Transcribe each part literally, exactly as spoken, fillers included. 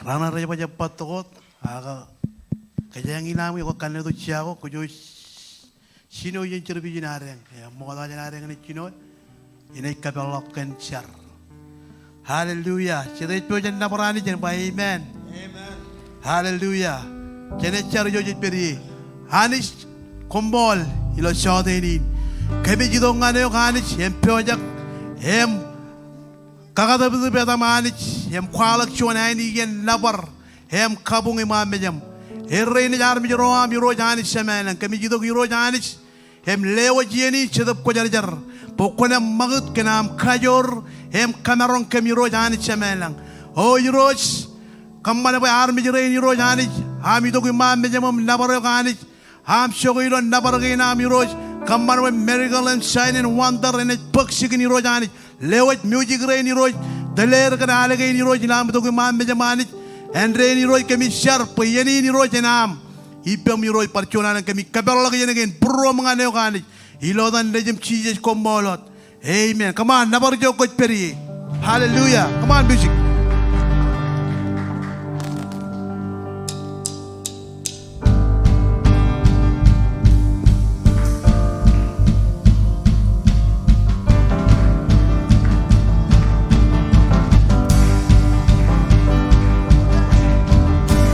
Raṇe rej baj ebbatu wōt, ak kōjeañ in aṃ eo kar kanne tok jea ko, kōj jino jān jerbal in adeañ. Eṃṃool jān adeañ in jino, inaaj kapeḷḷọk kōn jar. Hallelujah. Jet ej pojak nōbar Anij en ba amen. Amen. Hallelujah. Jen jar ijo jej pād ie. Anij, koṃṃool ilo jota in. Kōmij itok ñan eok Anij, im pojak, im kakatōptōp etaṃ Anij, im kwaḷọk juon ainikien nōbar im kabuñ iṃaan mejaṃ. Errein ej armej ro aṃ Irooj Anij Jemān ilañ. Kōmij itok Irooj Anij im lewōj iien in Jetōb Kwōjarjar bwe kwōn ṃakūt kōn aṃ kajoor im kōmaroñ kōm Irooj Anij Jemān ilañ. O Irooj, kōṃṃan bwe armej rein Irooj Anij aṃ itok iṃaan mejaṃ im nōbar eok Anij, aṃ jokwe ilo nōbar kein aṃ Irooj. Kōṃṃan bwe miracle im sign and wonder enaaj bōk jikin Irooj Anij. Lewōj music rein Irooj, tōl er kōn al kein Irooj ilo aṃ itok iṃaan mejaṃ Anij. Āindein Irooj kōmij jar bwe iien in Irooj en aṃ. Ippaṃ Irooj bar juon alen kōmij kapeḷḷọk iien kein būruōm ñan eok Anij. Ilo etan Nejiṃ Jisōs koṃṃool wōt. Amen. Come on, nōbar ijo kwōj pād ie. Hallelujah. Come on, music.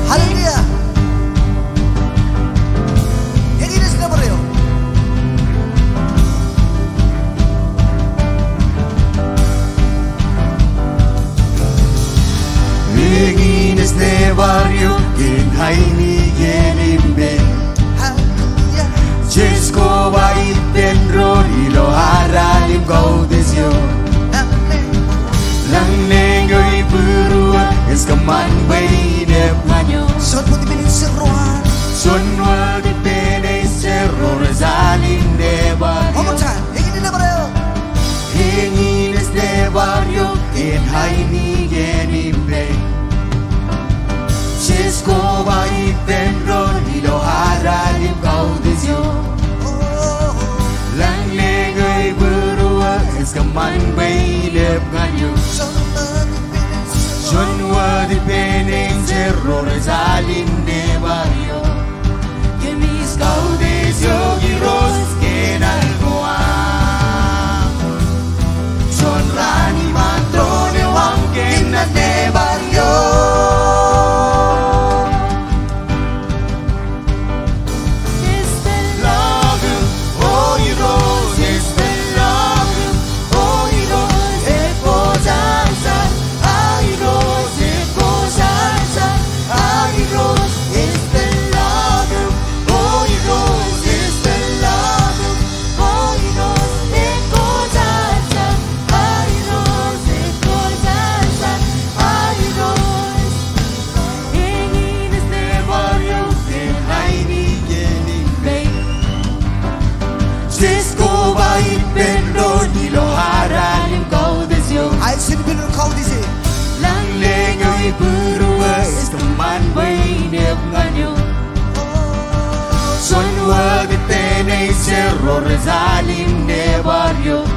Hallelujah. Eñin ej nōbar eo. Eñin ej nōbar eo kōn ainikien ippān. Hallelujah. Jisōs ko ba ippān doon ilo aral im kautiej eo. Amen. Lañ leñoul būruō ej kōṃṃan bwe inep ñan eok. Juon wōt ippān ej jerro. Juon wōt ippān ej jerro rej al im nōbar. One more time. Eñin ej nōbar eo. Eñin ej nōbar eo kōn ainikien ippān. Jisōs ko ba ippān doon ilo aral im kautiej eo. Lañ leñoul būruō ej kōṃṃan bwe inep ñan eok. Juon wōt ippān ej jerro rej al im nōbar eok. Kōmij kautiej eok Irooj kōn al ko aṃ. Juon raan iṃaan tōre eo aṃ kōm naaj nōbar eok. Jisōs ko ba ippān doon ilo aral im kautiej eo. Aer jān ippān doon kautiej e. Lañ leñoul būruō ej kōṃṃan bwe inep ñan eok. Juon wōt ippān ej jerro rej al im nōbar eok.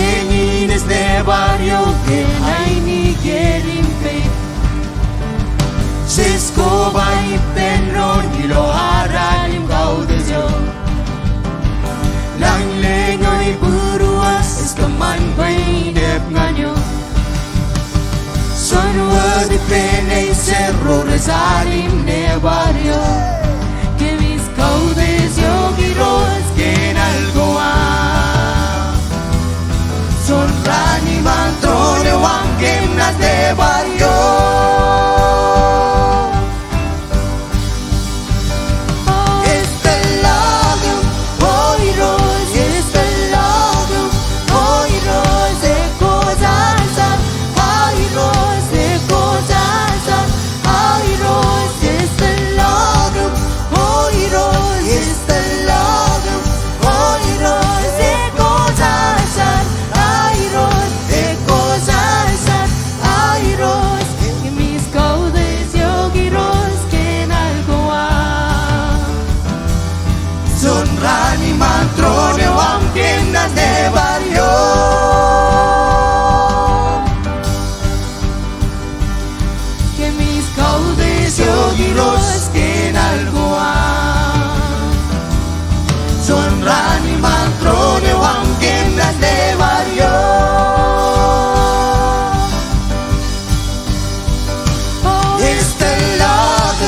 Eñin ej nōbar eo kōn ainikien ippān. Jisōs ko ba ippān doon ilo aral im kautiej eo. Lañ leñoul būruō ej kōṃṃan bwe inep ñan eok. Juon wōt ippān ej jerro rej al im nōbar eok. Kōmij kautiej eok Irooj kōn al ko aṃ. Juon raan iṃaan tōre eo aṃ kōm naaj nōbar eok. Irooj kōn al ko aō. Juon raan iṃaan tōre wāween kōm ilo bar eo. Ej tōl ḷọk,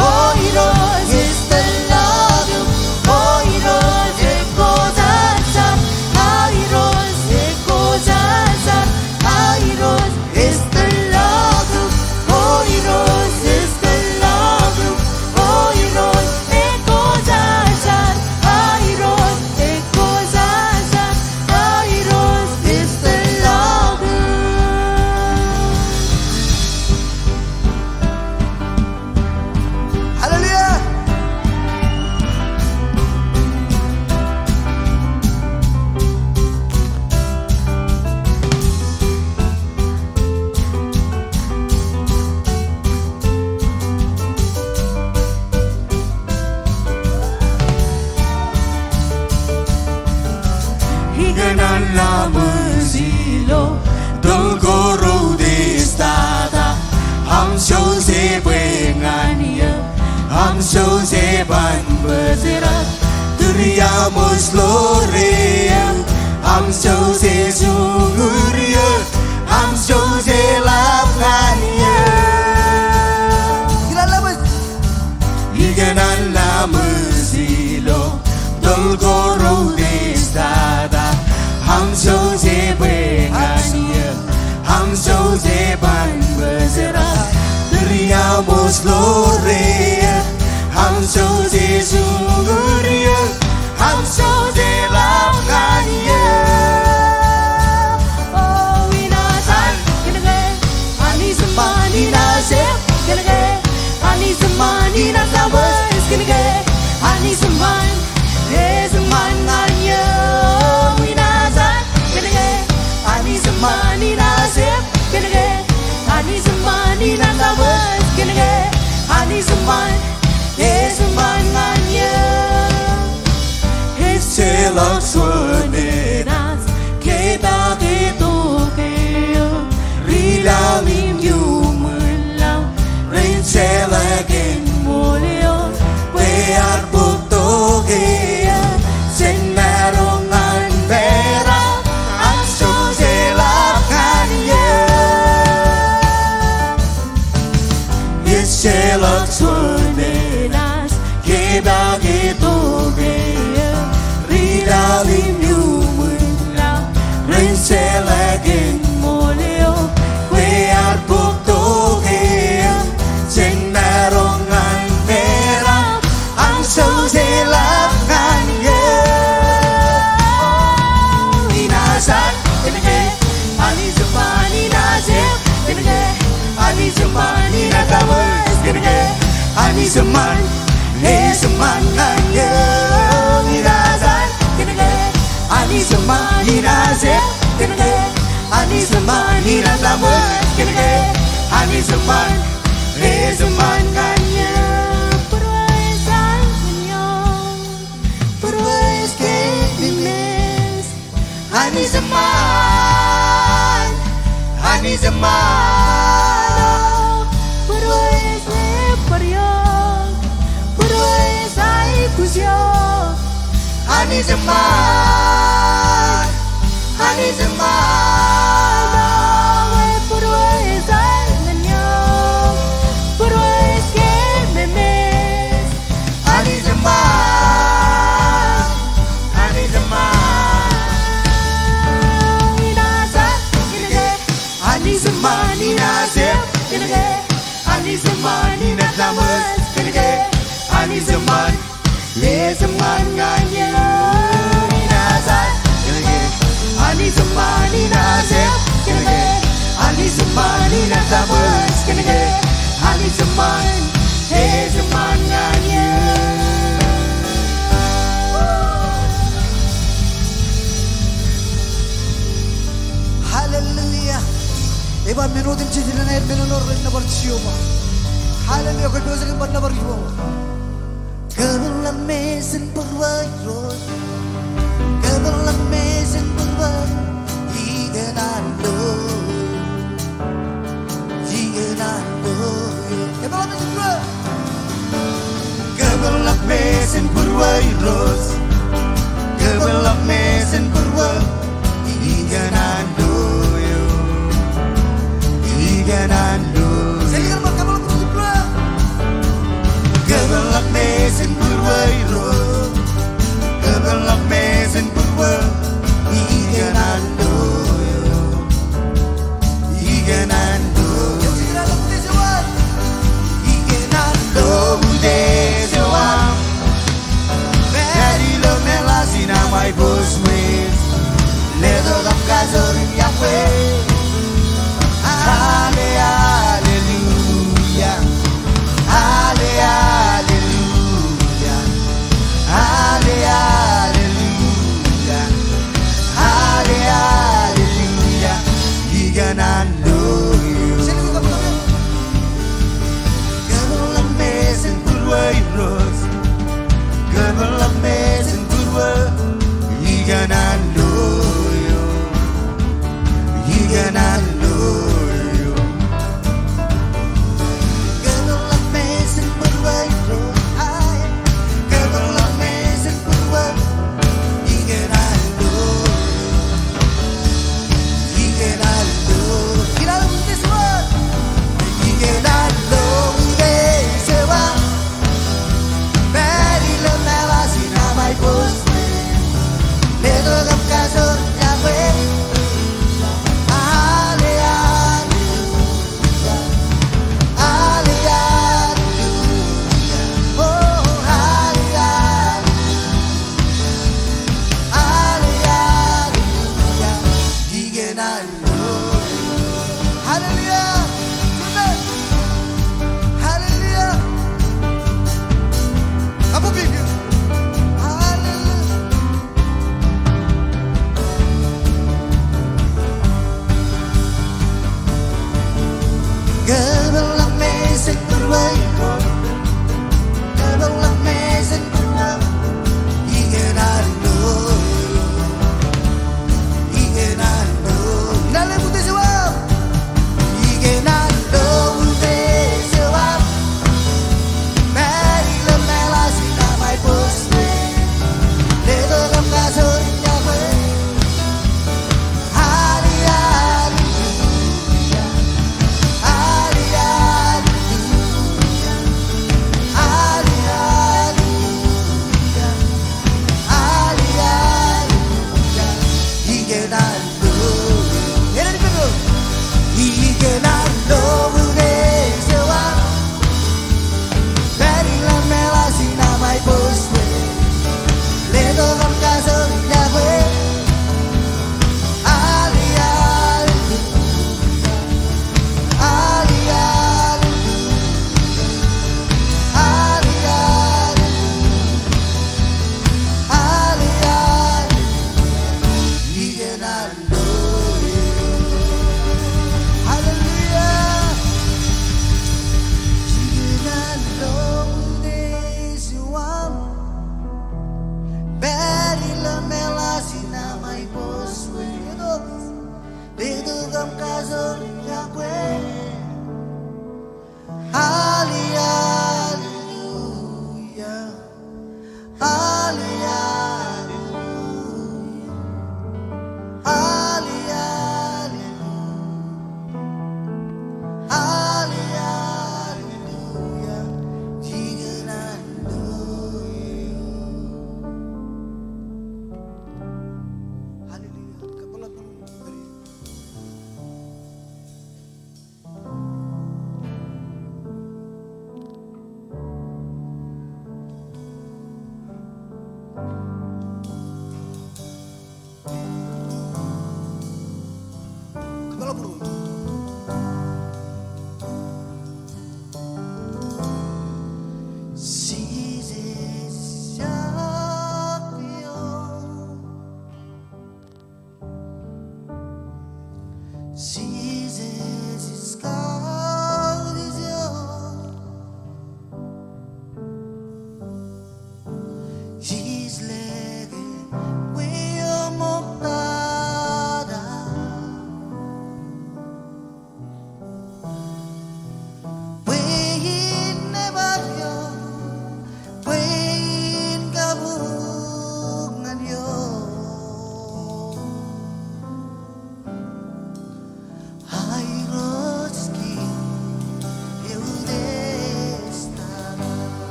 O Irooj, ej tōl ḷọk, O Irooj, ekwe jar jar, O Irooj, ekwe jar jar, O Irooj. Ej tōl ḷọk, O Irooj, ej tōl ḷọk, O Irooj, ekwe jar jar, O Irooj, ekwe jar jar, O Irooj, ej tōl ḷọk. Hallelujah. Ikōṇaan laṃōj ilo toḷ ko reutiej tata. Am jose bwe ñan eō, am jose ban bōjrak. Tūriaṃōj ḷoor eō, am jose juñūr eō, am jose ḷap ñan eō. Ikōṇaan laṃōj ilo toḷ ko reutiej tata. Am jose bwe ñan eō, am jose ban bōjrak. Tūriaṃōj ḷoor eō, am jose juñūr eō, am jose ḷap ñan eō. O inaaj an kōnke Anij eṃṃan, inaaj ep kōnke Anij eṃṃan, inaaj laṃōj kōnke Anij eṃṃan, ej eṃṃan ñan eō. Inaaj an kōnke Anij eṃṃan, inaaj ep kōnke Anij eṃṃan, inaaj laṃōj kōnke Anij eṃṃan, ej eṃṃan ñan eō. Ejjeḷọk juon enaaj kepaake tok eō, ri laḷ im iuṃwin laḷ, ren jeḷā kōn ṃool eo, bwe ear bōk tok eō jān maroñ ñan peran, am jose ḷap ñan eō. Ejjeḷọk juon enaaj kepaake tok eō, ri laḷ im iuṃwin laḷ, ren jeḷā kōn ṃool eo, bwe ear bōk tok eō jān maroñ ñan peran, am jose ḷap ñan eō. Inaaj an kōnke Anij eṃṃan, inaaj ep kōnke Anij eṃṃan, inaaj laṃōj kōnke Anij eṃṃan, ej eṃṃan ñan eō. Inaaj an kōnke Anij eṃṃan, inaaj ep kōnke Anij eṃṃan, inaaj laṃōj kōnke Anij eṃṃan, ej eṃṃan ñan eō. Būruō ej aikuj ñan eō, būruō ej keememej. Anij eṃṃan, Anij eṃṃan, o, būruō ej lepper eok, būruō ej aikuj eok. Anij eṃṃan, Anij eṃṃan, o, e, būruō ej aikuj ñan eō, būruō ej keememej. Anij eṃṃan, Anij eṃṃan, inaaj an kōnke Anij eṃṃan, inaaj ep kōnke Anij eṃṃan, inaaj laṃōj kōnke Anij eṃṃan, ej eṃṃan ñan eō. Inaaj an kōnke Anij eṃṃan, inaaj ep kōnke Anij eṃṃan, inaaj laṃōj kōnke Anij eṃṃan, ej eṃṃan ñan eō. Hallelujah. Ej ba men otemjej renaaj men eo ren nōbar Jeova. Hallelujah. Kwōj pojak in bar nōbar Jeova. Kōpeḷḷọk me jen būruō Irooj. Kōpeḷḷọk me jen būruō Irooj. Ikōṇaan ḷọk, ikōṇaan ḷọk. Irooj, kōpeḷḷọk mejān būruō, ikōṇaan lo eō. Ikōṇaan lo eō. Kōpeḷḷọk mejān būruō Irooj. Kōpeḷḷọk mejān būruō, ikōṇaan lo eō. Ikōṇaan lo eō. Ikōṇaan lo utiej eo aṃ. Pād ilo meḷaḷ in aṃ aiboojoj.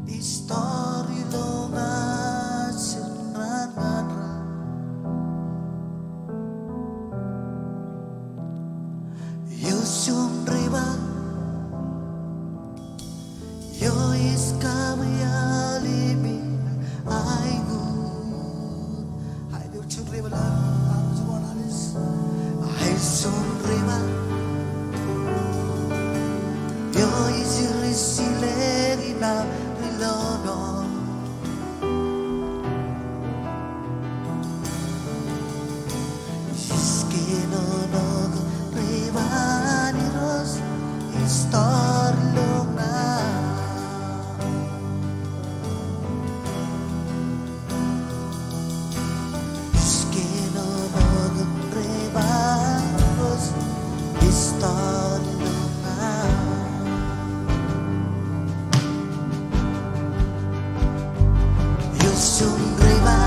Istori ilo ña jen raan ñan ra. Io jen reba. Io ej kabwiaḷ im aikuj. Aikuj jen reba. Io ej ri silek im ri lolong. Ij kōnono kōn reba an Irooj, istori ilo ña. Ij kōnono kōn reba an Irooj, istori ilo ña. Io jen reba,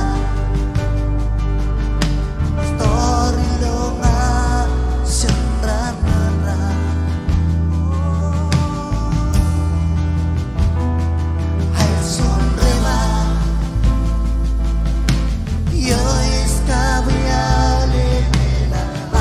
istori ilo ña jen raan ñan ra. Io jen reba, io ej kabwiaḷ im aikuj.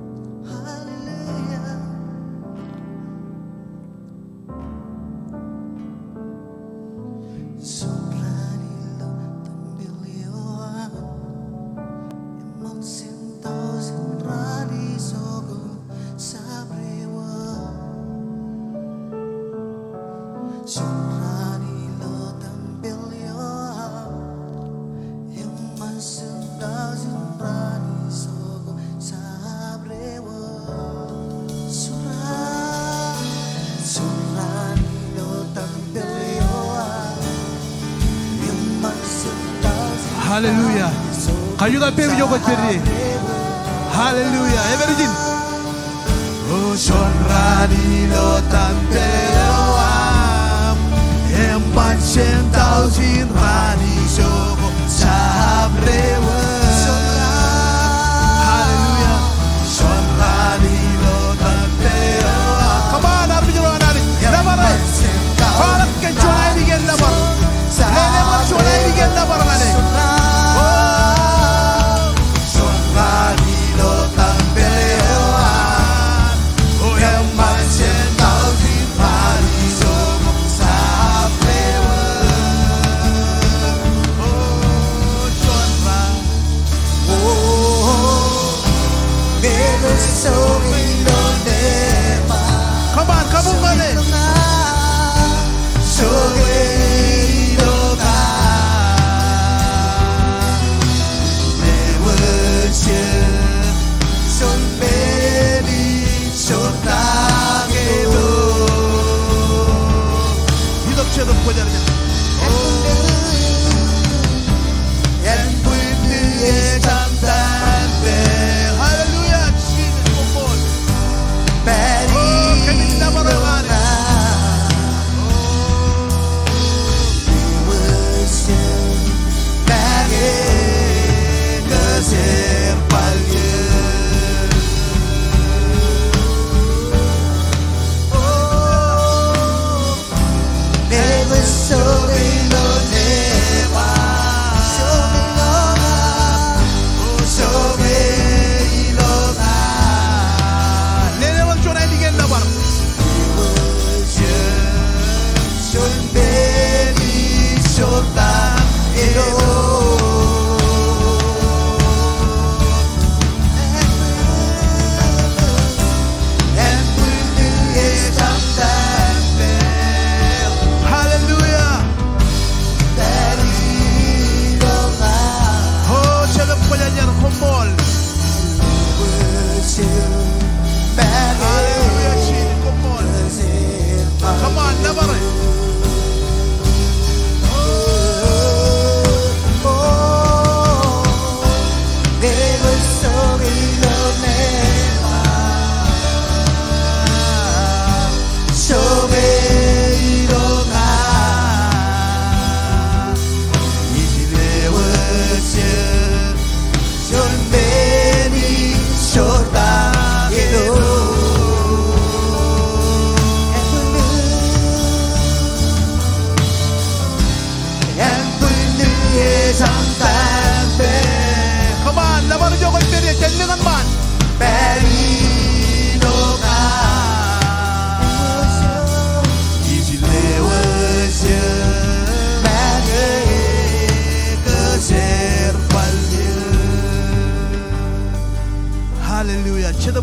Hallelujah. Jon raan ilo tempel eo aṃ, eṃṃan jān taujin raan ijo ko jabdewōt. Jon raan ilo tempel eo aṃ, eṃṃan jān taujin raan ijo ko jabdewōt. Hallelujah. Kajutak peiṃ ijo kwōj pād ie. Hallelujah. Ej pād ijin. O jon raan ilo tempel eo aṃ, eṃṃan jān taujin raan ijo ko jabdewōt. Hallelujah. Jon raan ilo tempel eo aṃ. Come on, armej ro an Anij.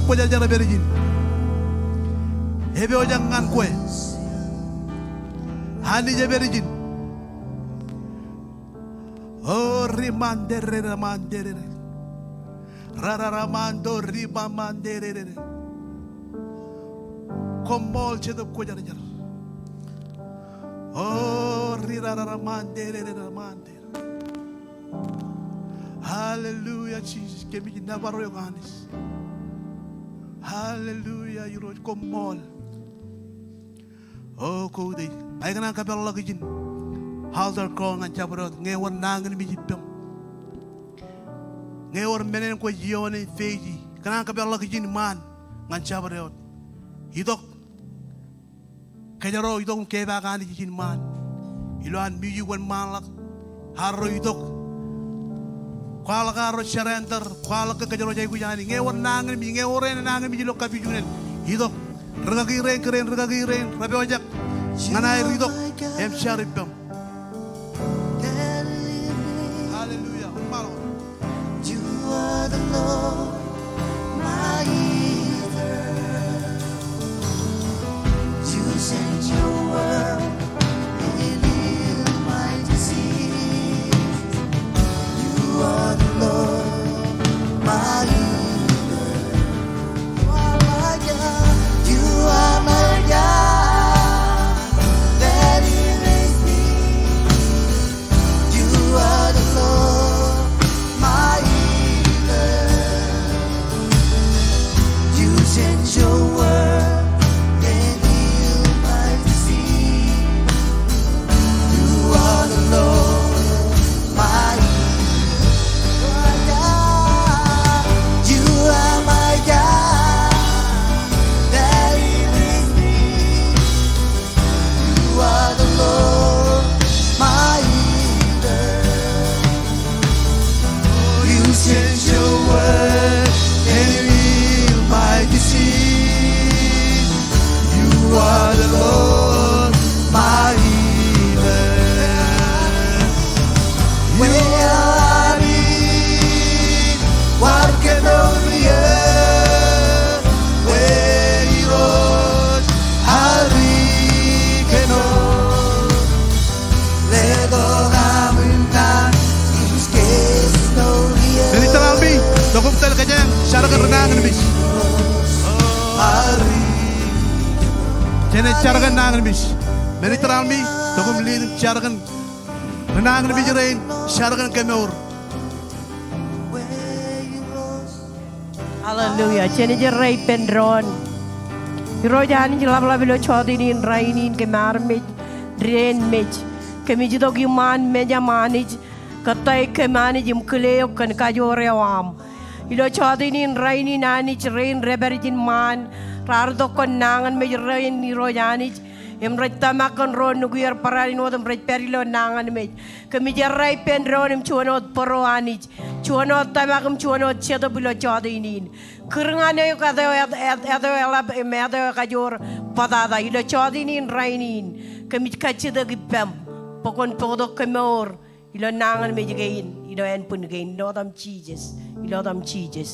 Kwōjarjar epād ijin. Epojak ñan kwe. Anij epād ijin. O rimanderere manderere. Rararamanto rimamanderere. Koṃṃool Jetōb Kwōjarjar. O rirararamanderere mande. Hallelujah, Jesus. Kōmij nōbar eok Anij. Hallelujah, Irooj koṃṃool. O koutiej. Ij kōṇaan kōpeḷḷọk ijin altar call ñan jabdewōt. Ñe ewōr nañinmej ippaṃ. Ñe ewōr men eṇ kwōj ioone face-i. Kōṇaan kōpeḷḷọk ijin ṃaan ñan jabdewōt. Itok. Kōjro itok im kepaak Anij ijin ṃaan. Ilowaan music wōnṃaanḷọk. Arro itok. Kwaḷọk arro surrender. Kwaḷọk ke kōjro jej aikuj Anij. Ñe ewōr nañinmej, ñe ewōr eṇ nañinmej ilo kapijuknen. Itok. Rikaki rein, kōrā in rikaki rein. Rej pojak. Ñan aer itok. Im jar ippaṃ. Hallelujah. Wōnṃaanḷọk. You are the Lord, my healer. You send your word and heal my disease. You are the Lord, my healer. You are my God. You are my God. That healeth me. You are the Lord, my healer. You send your word and heal my disease. You are the Lord, my healer. You are my God. That healeth me. You are the Lord, my healer. You send your word and heal my disease. You are the Lord, my healer. Where are you? Where can I be? Where Irooj? Where can I be? Men itteraṃ ṃōj, tok im tōl kōjeañ, jar kōn ri nañinmej. Jenaaj jar kōn nañinmej. Men itteraṃ ṃōj, tok im lead im jar kōn ri nañinmej rein, jar kōn kemour. Hallelujah. Jen jar ippān doon. Irooj Anij ḷapḷap ilo jọteen in rainin kōm armej, dān mej. Kōmij itok iṃaan mejaṃ Anij, kōttāik kōm Anij im kile eok kōn kajoor eo aṃ. Ilo jọteen in rainin Anij rein rej pād ijin ṃaan, raar itok kōn nañinmej rein Irooj Anij, im rej tōmak kōn ro nukier barāinwōt im rej pād ilo nañinmej. Kōmij jar ippān doon im juon wōt bōro Anij. Juon wōt tōmak im juon wōt jetōb ilo jọteen in. Kūr ñan eok etan eo, etan eo eḷap im etan eo ekajoor bōtata ilo jọteen in rainin. Kōmij kajjitōk ippaṃ bwe kwōn bōktok kemour ilo nañinmej kein, ilo ānbwin kein, ilo etaṃ Jisōs, ilo etaṃ Jisōs.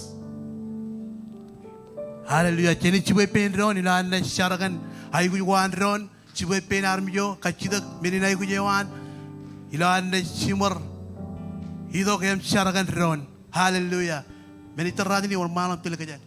Hallelujah. Jenaaj jibwe ippān doon ilo an naaj jar kōn aikuj ko an doon. Jibwe ippān armej eo, kajjitōk men in aikuj eo an. Ilo an naaj jiṃor itok im jar kōn doon. Hallelujah. Men itteraṃ ṃōj, wōnṃaanḷọk im tōl kōjeañ.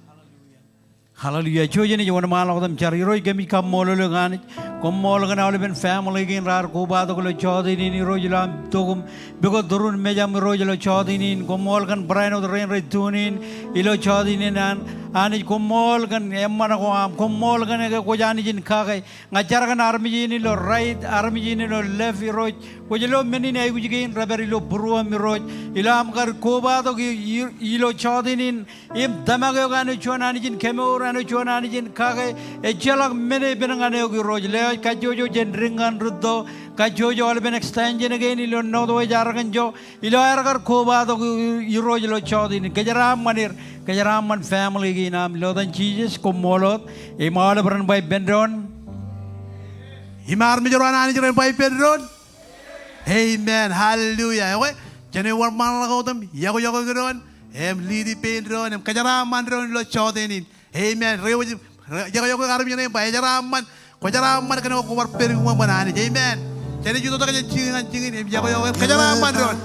Hallelujah. Jouj im wōnṃaanḷọk wōt im jar. Irooj kōmij kaṃṃoolol eok Anij. Koṃṃool kōn aolepen family kein raar kobatok ilo jọteen in Irooj ilo am tok im pukot tūrun mejaṃ Irooj ilo jọteen in. Koṃṃool kōn barāinwōt rein rej tune in ilo jọteen in an. Anij koṃṃool kōn eṃṃan ko aṃ. Koṃṃool kōn ke kwōj Anij in kake. Ña jar kōn armej in ilo right, armej in ilo left Irooj. Kwōj lo men in aikuj kein rej pād ilo būruōm Irooj. Ilo am kar kobatok i-, i-, ilo jọteen in im tōmak eok āinwōt juon Anij in kemour, āinwōt juon Anij in kake. Ejjeḷọk men epen ñan eok Irooj. Lewōj kajjojo jān dik ñan rūtto. Kajjojo aolepen extension kein ilo Northwest Arkansas. Ilo aer kar kobatok i-, Irooj ilo jọteen in. Kōjeraaṃṃan er, kōjeraaṃṃan family kein aṃ. Ilo etan Jisōs koṃṃool wōt. Im aolep ren ba ippān doon. Im armej ro an Anij ren ba ippān doon. Amen. Hallelujah. Ekwe, jen wōnṃaanḷọk wōt im yokwe, yokwe doon. Im lead ippān doon. Im kōjeraaṃṃan doon ilo jọteen in. Amen. Rej wōj, rej, ej yokwe armej ṇe im ba, ejeraaṃṃan, kwōjeraaṃṃan kōn ko bar pād iṃōṃ an Anij. Amen. Jenaaj itok tok jān jikin ñan jikin im ej yokwe, kōjeraaṃṃan doon.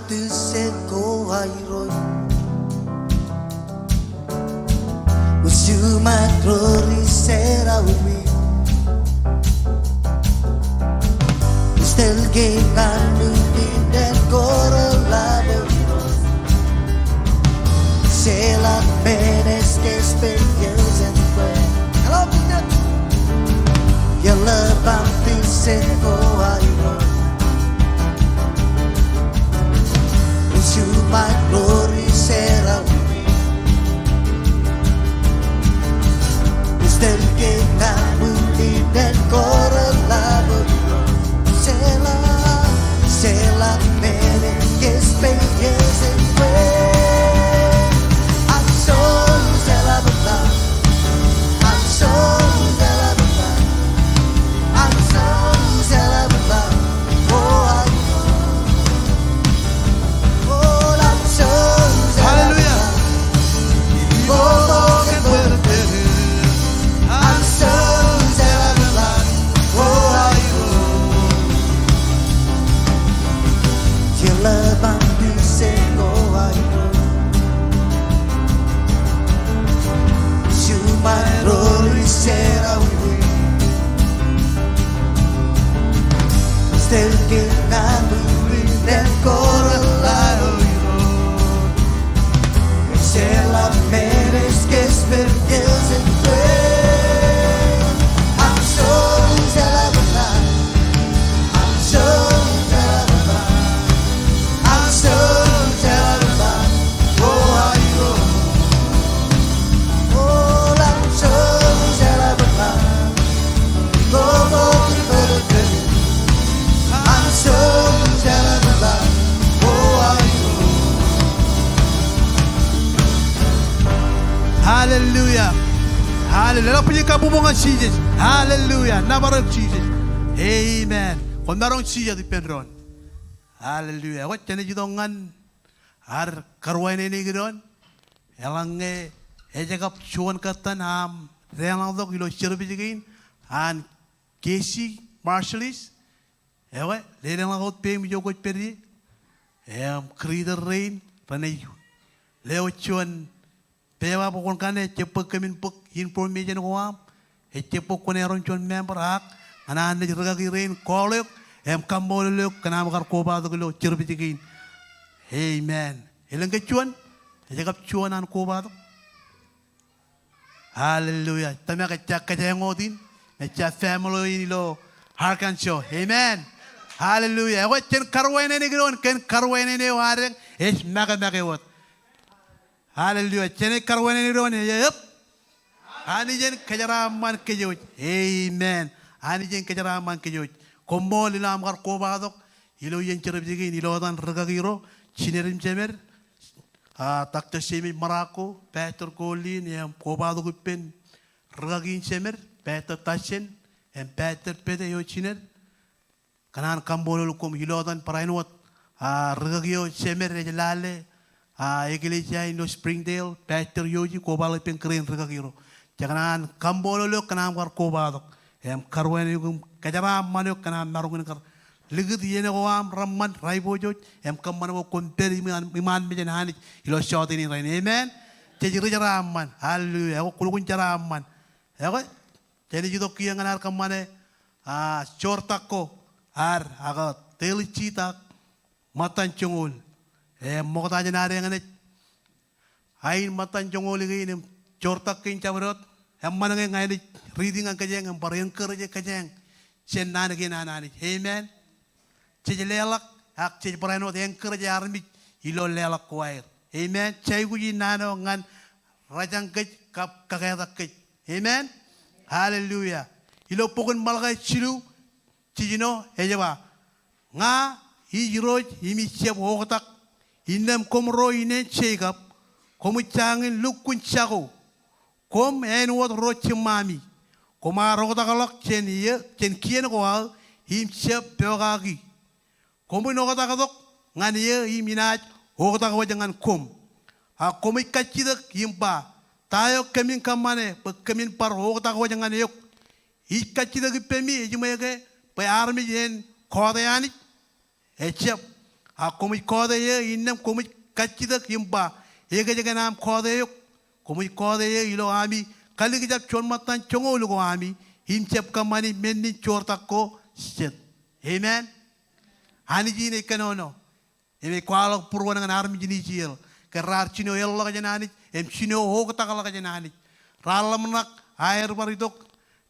Hallelujah. Hallelujah. Hallelujah. Leḷọk bwijin kabbokbok ñan Jisōs. Hallelujah. Nōbar eok Jisōs. Amen. Koṃ maroñ jijet ippān doon. Hallelujah. Ekwe jenaaj itok ñan ad karuwainene doon. Eḷaññe ejjab juon kōttan aṃ deḷọñtok ilo service kein an Casey Marshallese. Ekwe, lelōñḷọk wōt peiṃ ijo kwōj pād ie. Im greeter rein renaaj lewōj juon pepa bwe kwōn kane, ejjab bōk kōmin bōk information ko aṃ. Ejjab bwe kwōn erom juon member ak ñan an naaj rūkaki rein call eok im kaṃṃoolol eok kōn aṃ kar kobatok ilo service kein. Amen. Elōñ ke juon? Ejjab juon an kobatok? Hallelujah. Tōmak ejja kōjeañ wōt in, ejja family in ilo Arkansas. Amen. Hallelujah. Ekwe jen karuwainene doon kōn karuwainene eo ad eñ ej make make wōt. Hallelujah. Jenaaj karuwainene doon ej ep. Anij en kōjeraaṃṃan kōj wōj. Amen. Anij en kōjeraaṃṃan kōj wōj. Koṃṃool ilo aṃ kar kobatok ilo iien service kein ilo etan rūkaki ro, jined im jemed, a, Doctor James Marocco, Pastor Colin, im kobatok ippān rūkaki in jemed, Pastor Tajen, im Pastor Pete eo jined. Kōṇaan kaṃṃoolol koṃ ilo etan barāinwōt, a, rūkaki eo jemed ej lale, a, eklejia in ilo Springdale, Pastor Yoji, kobaḷọk ippān kōrā in rūkaki ro. Jej kōṇaan kaṃṃoolol eok kōn aṃ kar kobatok im karuwainene eok im kōjeraaṃṃan eok kōn aṃ maroñ in kar likūt iien ko aṃ reṃṃan, raiboojoj, im kōṃṃan bwe kwōn pād iṃaan, iṃaan mejān Anij ilo jọteen in rainin. Amen. Jej ri jeraaṃṃan. Hallelujah. Ekwe kwōlukkuun jeraaṃṃan. Ekwe jenaaj itok kiiō ñan ad kōṃṃane, a, joortak ko ad, ak telijitak ṃōttan joñoul. Im ṃokta jān ad eñṇe ain ṃōttan joñoul kein im joortak kein jabdewōt, eṃṃan ñe ña inaaj riiti ñan kōjeañ im bar encourage kōjeañ jān naan kein an Anij. Amen. Jej leḷọk, ak jej barāinwōt encourage armej ilo leḷọk ko aer. Amen. Jej aikuji naan eo ñan rōjañ kōj kab kōketak kōj. Amen. Hallelujah. Ilo bok in Malakai jilu, jiljino ej ba, Ña ij Irooj im ij jab oktak, innām koṃ ro ineen Jekob, koṃij jañin lukkuun jako. Koṃ āinwōt ro jiṃṃami. Koṃ ar oktakḷọk jān iiō, jān kien ko aō, im jab pokaki. Koṃwin oktaktok ñan iiō im inaaj oktak wōj ñan koṃ. A koṃij kajjitōk im ba, Ta eo kōmin kōṃṃane bwe kōmin bar oktak wōj ñan eok? Ij kajjitōk ippemi, ej ṃool ke bwe armej en kọọte Anij? Ejjab. Ak koṃij kọọte eō innām koṃij kajjitōk im ba, ekōjkan aṃ kọọte eok. Koṃij kọọte eō ilo ami kalikjab juon ṃōttan joñoul ko ami im jab kōṃṃani men in joortak ko jet. Amen. Anij in ej kōnono im ej kwaḷọk būruon ñan armej in Israel ke raar jino erḷọk jān Anij im jino oktakḷọk jān Anij. Raar ḷōmṇak aer bar itok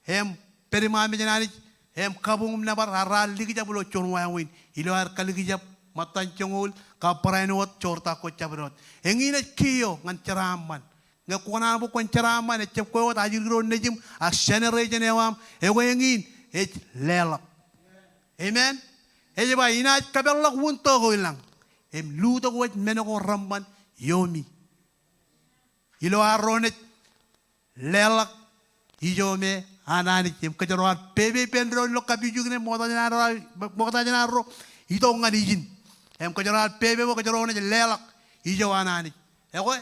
im pād iṃaaṃ jān Anij im kabuñ im nōbar, ak raar likjab ilo juon wāween ilo aer kalikjab ṃōttan joñoul kab barāinwōt joortak ko jabdewōt. Eñin ej kiiō ñan jeraaṃṃan. Ñe kwōkōṇaan bwe kwōn jeraaṃṃan, ejjab kwe wōt ajri ro nejim ak generation eo aṃ, ekwe eñin ej leḷọk. Amen. Ej ba, inaaj kōpeḷḷọk wūntō ko ilañ im lutōkwōj men ko reṃṃan iomi. Ilo ad ro naaj leḷọk ijo me an Anij im kōjro ad pepe ippān doon ilo kapijuknen ṃokta jān ad ro, ṃokta jān ad ro itok ñan ijin. Im kōjro ad pepe bwe kōjro naaj leḷọk ijo an Anij. Ekwe,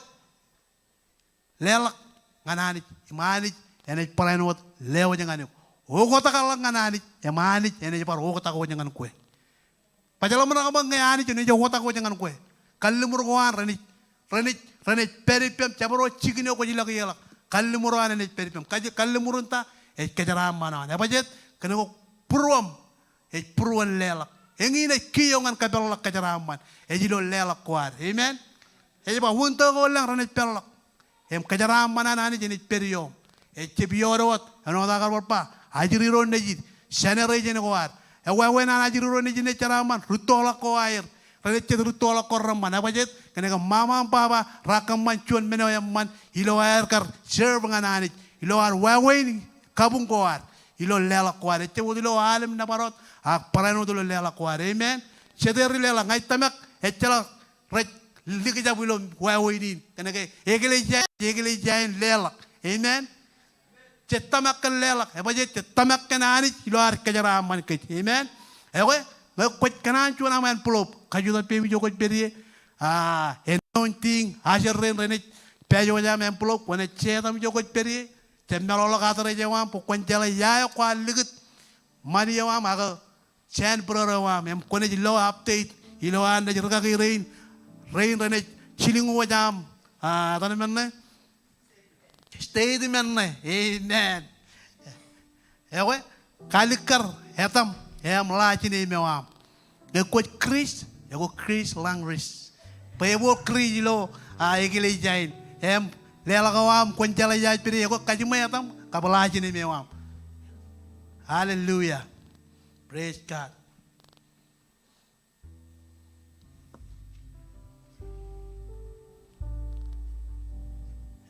leḷọk ñan Anij im Anij enaaj barāinwōt lewōj ñan eok. Oktakḷọk ñan Anij im Anij enaaj bar oktak wōj ñan kwe. Baj ḷōmṇak bwe ñe Anij enaaj oktak wōj ñan kwe, kalliṃur ko an renaaj, renaaj, renaaj pād ippem, jabdewōt jikin eo kwōj ilọk ie ḷọk. Kalliṃur eo an enaaj pād ippem. Kōj, kalliṃur in ta? Ej kōjeraaṃṃan eo an. Ebajeet? Kōn ke būruōṃ ej būruon leḷọk. Eñin ej kiiō ñan kōpeḷḷọk kōjeraaṃṃan. Ej ilo leḷọk ko ad. Amen. Ej ba wūntō ko ilañ renaaj peḷḷọk. Im kōjeraaṃṃan an Anij enaaj pād ioṃ. Ejjab iọọde wōt, āinwōt aō kar bar ba, ajri ro nejid, generation ko ad. Ewāween an ajri ro nejid ej jeraaṃṃan, rūttoḷọk ko aer. Renaaj jet rūttoḷọk ko reṃṃan. Ebajeet? Kōn ke ṃaṃa im baba raar kōṃṃan juon men eo eṃṃan ilo aer kar serve ñan Anij ilo ad wāween kabuñ ko ad, ilo leḷọk ko ad. Ejjab wōt ilo al im nōbar wōt, ak barāinwōt ilo leḷọk ko ad. Amen. Jete ri leḷọk? Ña ij tōmak ejjeḷọk rej likjab ilo wāween in. Kōn ke eklejia, eklejia in leḷọk. Amen. Jej tōmak kōn leḷọk. Ebajeet? Jej tōmak kōn Anij ilo ad kōjeraaṃṃan kōj. Amen. Ekwe, ñe kwōj kōṇaan juon aṃ envelope, kajjitōk ippemi ijo kwōj pād ie. Ah, anointing, usher rein renaaj pād wōj aṃ envelope, kwōnaaj jeet aṃ ijo kwōj pād ie. Jab meḷọkḷọk address eo aṃ bwe kwōn jeḷā ia eo kwaar likūt ṃani eo aṃ ak jāān būrōrō eo aṃ, im kwōnaaj lo update ilo an naaj rūkaki rein, rein renaaj jilñuwōj aṃ, ah, etan men ṇe? Statement ṇe. Amen. Ekwe, kalikkar etaṃ im last name eo aṃ. Ñe kwōj Chris, ekwe Chris Langris. Bwe ebooḷ Chris ilo, ah, eklejia in. Im leḷọk eo aṃ kwōn jeḷā ia ej pād ie, ekwe kajiṃwe etaṃ kab last name eo aṃ. Hallelujah. Praise God.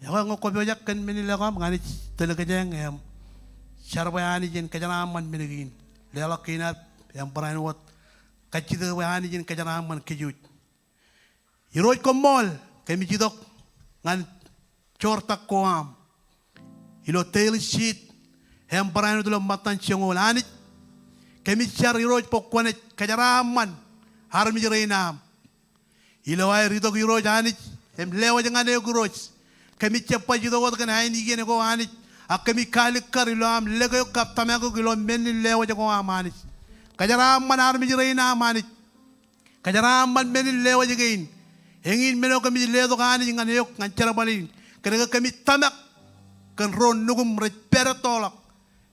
Ekwe ñe kwō pojak kōn men in leḷọk eo aṃ, ña ij tōl kōjeañ im jar bwe Anij en kōjeraaṃṃan men kein. Leḷọk kein ad im barāinwōt kajjitōk bwe Anij en kōjeraaṃṃan kōj wōj. Irooj koṃṃool, kōmij itok ñan joortak ko aṃ ilo Daily Seed im barāinwōt ilo ṃōttan joñoul. Anij, kōmij jar Irooj bwe kwōnaaj kōjeraaṃṃan armej rein aṃ ilo aer itok Irooj Anij im lewōj ñan eok Irooj. Kōmij jab baj itok wōt kōn ainikien ko Anij, ak kōmij kalikkar ilo aṃ lōke eok kab tōmak eok ilo men in lewōj ko aṃ Anij. Kōjeraaṃṃan armej rein aṃ Anij. Kōjeraaṃṃan men in lewōj kein. Eñin men eo kōmij letok Anij ñan eok ñan jerbal in. Kōn ke kōmij tōmak kōn ro nukum rej pād ettoḷọk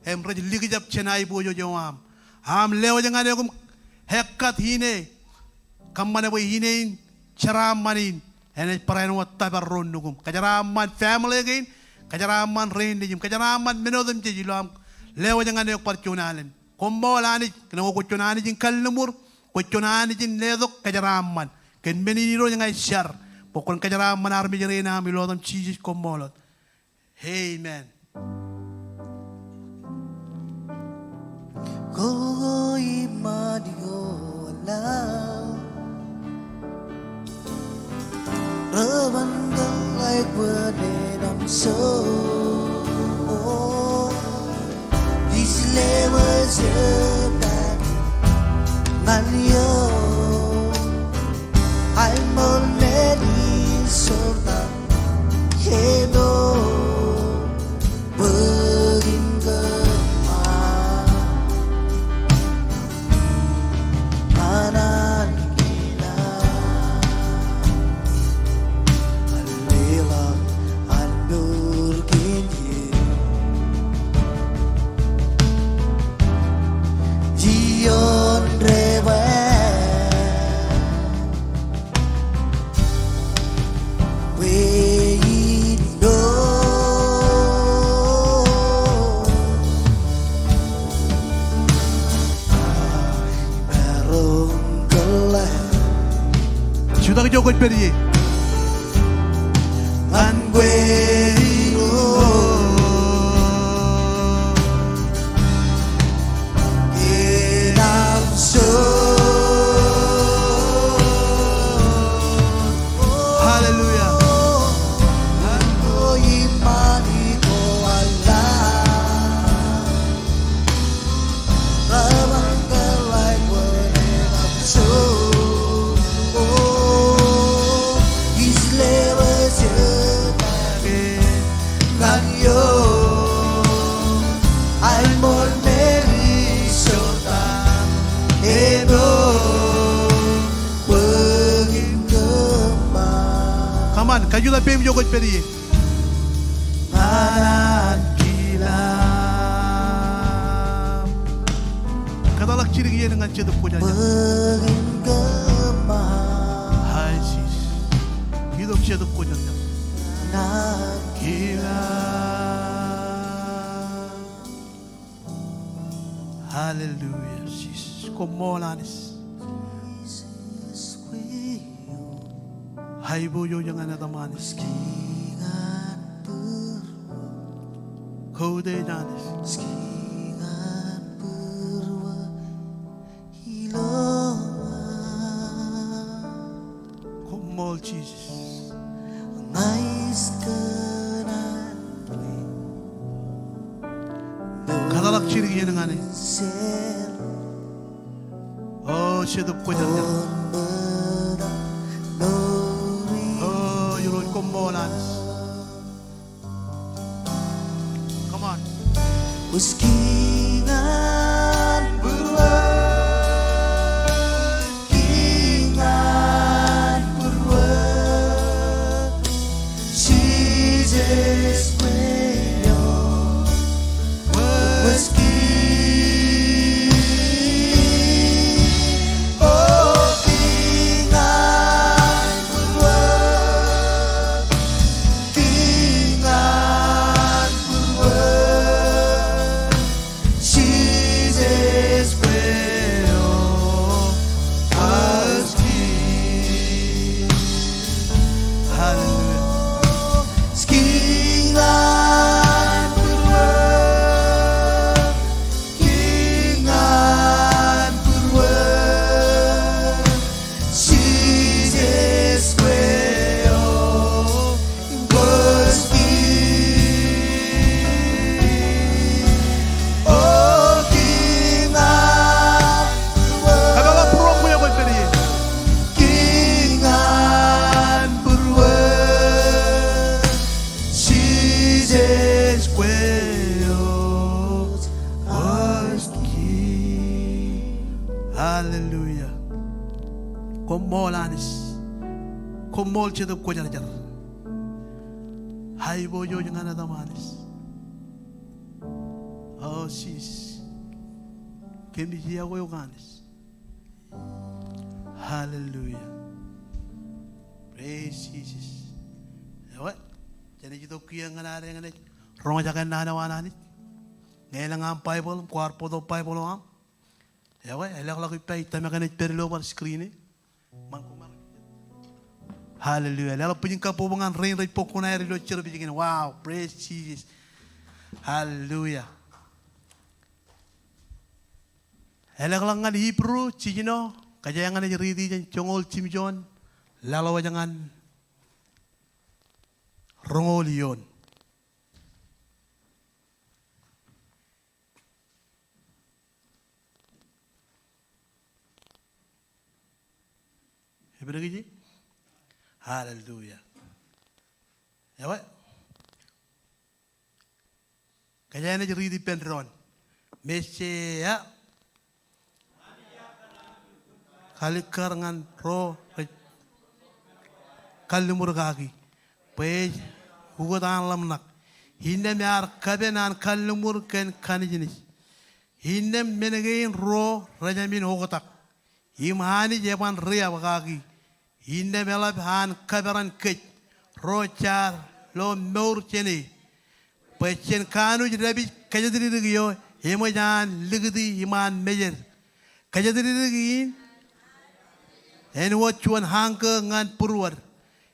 im rej likjab jān aiboojoj eo aṃ. Aṃ lewōj ñan eok im ekkat ine, kōṃṃan bwe ine in jeraaṃṃan in enaaj barāinwōt tōpar ro nukum. Kōjeraaṃṃan family kein, kōjeraaṃṃan rein nejim, kōjeraaṃṃan men otemjej ilo aṃ lewōj ñan eok bar juon alen. Koṃṃool Anij, kōn ke kwōj juon Anij in kalliṃur, kwōj juon Anij in letok kōjeraaṃṃan. Kōn men in Irooj ña ij jar bwe kwōn kōjeraaṃṃan armej rein aṃ ilo etaṃ Jisōs, koṃṃool wōt. Amen. Koba iṃaan ioon aō Rej ban kōḷḷā bwe en aṃ soul. Ij lewōj eok ñan eō. Aṃ ṃool men in soul ta eṃool. Jutak ijo kwōj pād ie. Hallelujah. Come on, kajutak peiṃ ijo kwōj pād ie. Kōtḷọk jidik iien ñan Jetōb Kwōjarjar. Hai Jisōs. Itok Jetōb Kwōjarjar. Hallelujah, Jisōs. Koṃṃool Anij. Aiboojoj ñan etaṃ Anij. Koutiej Anij. Koṃṃool Jisōs. Kōtḷọk jidik iien ñan e. O Jetōb Kwōjarjar. O Irooj, koṃṃool Anij. Come on. Hallelujah. Hallelujah. Koṃṃool Anij. Koṃṃool Jetōb Kwōjarjar. Aiboojoj ñan etaṃ Anij. O Jisōs. Kōmij iọkwe eok Anij. Hallelujah. Praise Jesus. Ewe, jenaaj itok kiiō ñan ad eñin roñjake naan eo an Anij. Ñe elōñ aṃ Baibōḷ, kwaar bōktok Baibōḷ eo aṃ. Ewe, elọkḷọk ippa ij tōmak enaaj pād ilo bar screen e. Hallelujah. Leḷọk bwijin kabbokbok ñan rein rej bōk kuṇaer ilo service kein. Wow, praise Jesus. Hallelujah. Elọkḷọk ñan Hibru jiljino, kōjeañ enaaj riiti jān joñoul jimjuon, laḷwōj ñan roñoul eoon. Hallelujah. Ewe. Kōjeañ enaaj riiti ippān doon. Mejja, kalikkar ñan ro rej kalliṃur kaki, bwe ej ukōt an ḷōmṇak, innām ear kapen an kalliṃur kōn kanejnej. Innām men kein ruo rejamin oktak im Anij eban riab kaki. Innām eḷap an kaperan kōj ro jaar lo mour jāne, bwe jen kanooj dāpij kōjatdikdik eo eṃōj an likūti iṃaan mejed. Kōjatdikdik in āinwōt juon añkō ñan būruod.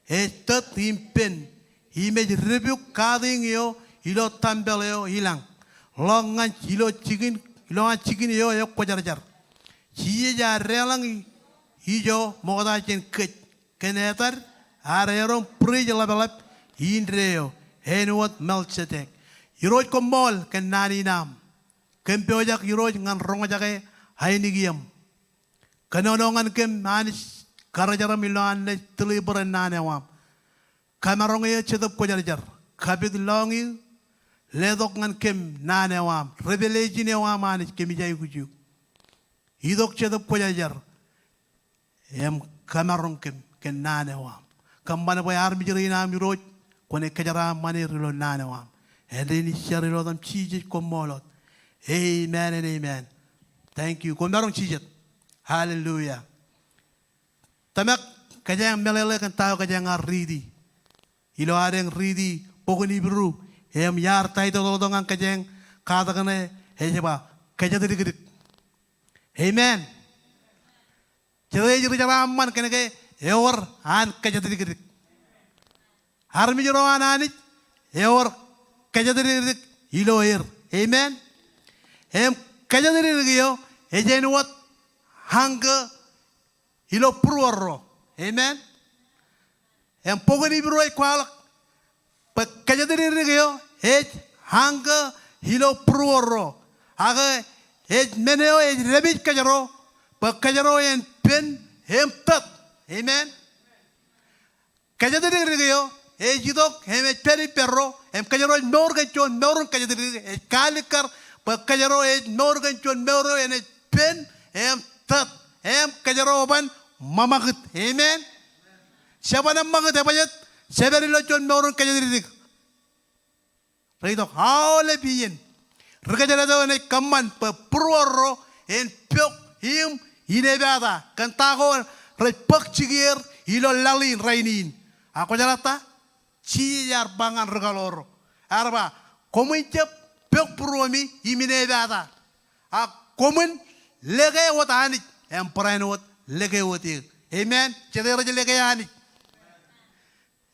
Ej tōt im pen im ej depuk katiñ eo ilo tempel eo i lañ, ḷọk ñan ilo jikin, ilo an jikin eo ekwōjarjar. Jisōs ear deḷọñ ijo ṃokta jān kōj kōn etad ad erom bwidej ḷapḷap indeeo āinwōt Melchizedek. Irooj koṃṃool kōn naan in aṃ. Kōm pojak Irooj ñan roñjake ainikieṃ. Kōnono ñan kōm Anij, karijeram ilo an naaj deliver naan eo aṃ. Kōmaroñ eō Jetōb Kwōjarjar. Kapit lọñiō, letok ñan kōm naan eo aṃ, revelation eo aṃ Anij, kōmij aikuj eok. Itok Jetōb Kwōjarjar im kōmaroñ kōm kōn naan eo aṃ. Kōṃṃan bwe armej rein aṃ Irooj kwōnaaj kōjeraaṃṃan er ilo naan eo aṃ. Āindein ij jar ilo etaṃ Jisōs, koṃṃool wōt. Amen and amen. Thank you. Koṃ maroñ jijet. Hallelujah. Tōmak, kōjeañ meḷeḷe kōn ta eo kōjeañ ar riiti ilo adeañ riiti bok in Hibru, im iar taitōḷ tok ñan kōjeañ katak ṇe ej ba kōjatdikdik. Amen. Jete ej rijeraaṃṃan kōnke ewōr an kōjatdikdik. Armej ro an Anij, ewōr kōjatdikdik ilo er. Amen. Im kōjatdikdik eo ej āinwōt añkō ilo būruorro. Amen. Im bok in Hibru ej kwaḷọk bwe kōjatdikdik eo ej añkō ilo būruorro. Ak ej men eo ej dāpij kōjro bwe kōjro en pen im tōt. Amen. Kōjatdikdik eo ej itok im ej pād ippārro, im kōjro ej mour kōn juon mour in kōjatdikdik, ej kaalikkar bwe kōjro ej mour kōn juon mour eo enaaj pen im tōt im kōjro ban ṃakūt. Amen. Jeban ṃakūt, ebajjeet, jepād ilo juon mour in kōjatdikdik. Rej itok aolep iien. Ri kōjdat eo enaaj kōṃṃan bwe būruorro en pok im inepata kōn ta ko rej bōk jikier ilo laḷ in rainin. Ak kwōjeḷā ta? Jisōs ear ba ñan ri kaḷoor ro, ear ba, koṃwin jab pok būruemi im inepata. Ak koṃwin lōke wōt Anij im barāinwōt lōke wōt eō. Amen. Jete rej lōke Anij?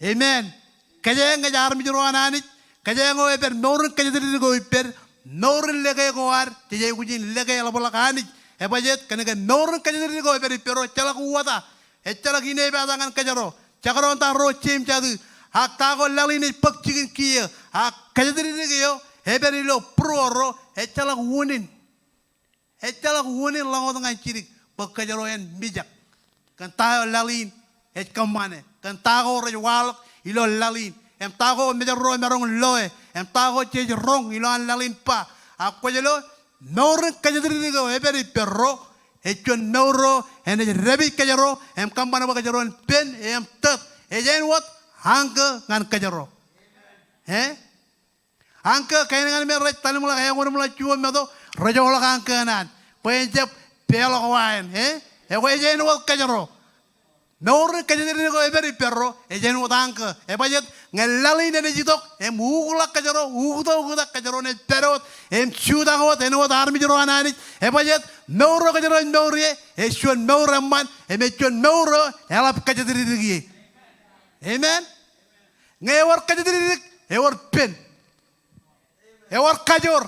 Amen. Kōjeañ ej armej ro an Anij, kōjeañ eo epād mour in kōjatdikdik eo ippād, mour in lōke ko ad jej aikuj in lōke eḷapḷọk Anij. Ebajjeet, kōnke mour in kōjatdikdik eo epād ippārro ejjeḷọk uwata, ejjeḷọk inepata ñan kōjro. Jekdọọn ta ro jeiū im jatū, ak ta ko laḷ in ej bōk jikin kiiō, ak kōjatdikdik eo epād ilo būruorro ejjeḷọk unin. Ejjeḷọk unin ḷọk wōt ñan jidik bwe kōjro en mijak kōn ta eo laḷ in ej kōṃṃane, kōn ta ko rej waḷọk ilo laḷ in, im ta ko mejād ro emaroñ loe, im ta ko jej roñ ilo an laḷ in ba. Ak kwōj lo, mour in kōjatdikdik eo epād ippārro ej juon mour eo enaaj dāpij kōjro im kōṃṃan bwe kōjro en pen im tōt. Ej āinwōt añkō ñan kōjro. Eh? Añkō, kain ñan men rej tallimḷọk eoon im ḷọk juon meto, rejoḷọk añkō ṇe an bwe en jab peḷọk wa en, eh? Ekwe ej āinwōt kōjro. Mour in kōjatdikdik eo epād ippārro ej āinwōt añkō. Ebajjeet, ñe laḷ in enaaj itok im ukḷọk kōjro, uktok, uktok, kōjro naaj pād wōt im jutak wōt āinwōt armej ro an Anij. Ebajjeet, mour eo kōjro ej mour ie ej juon mour eṃṃan im ej juon mour eo eḷap kōjatdikdik ie. Amen. Ñe ewōr kōjatdikdik, ewōr pen. Ewōr kajoor.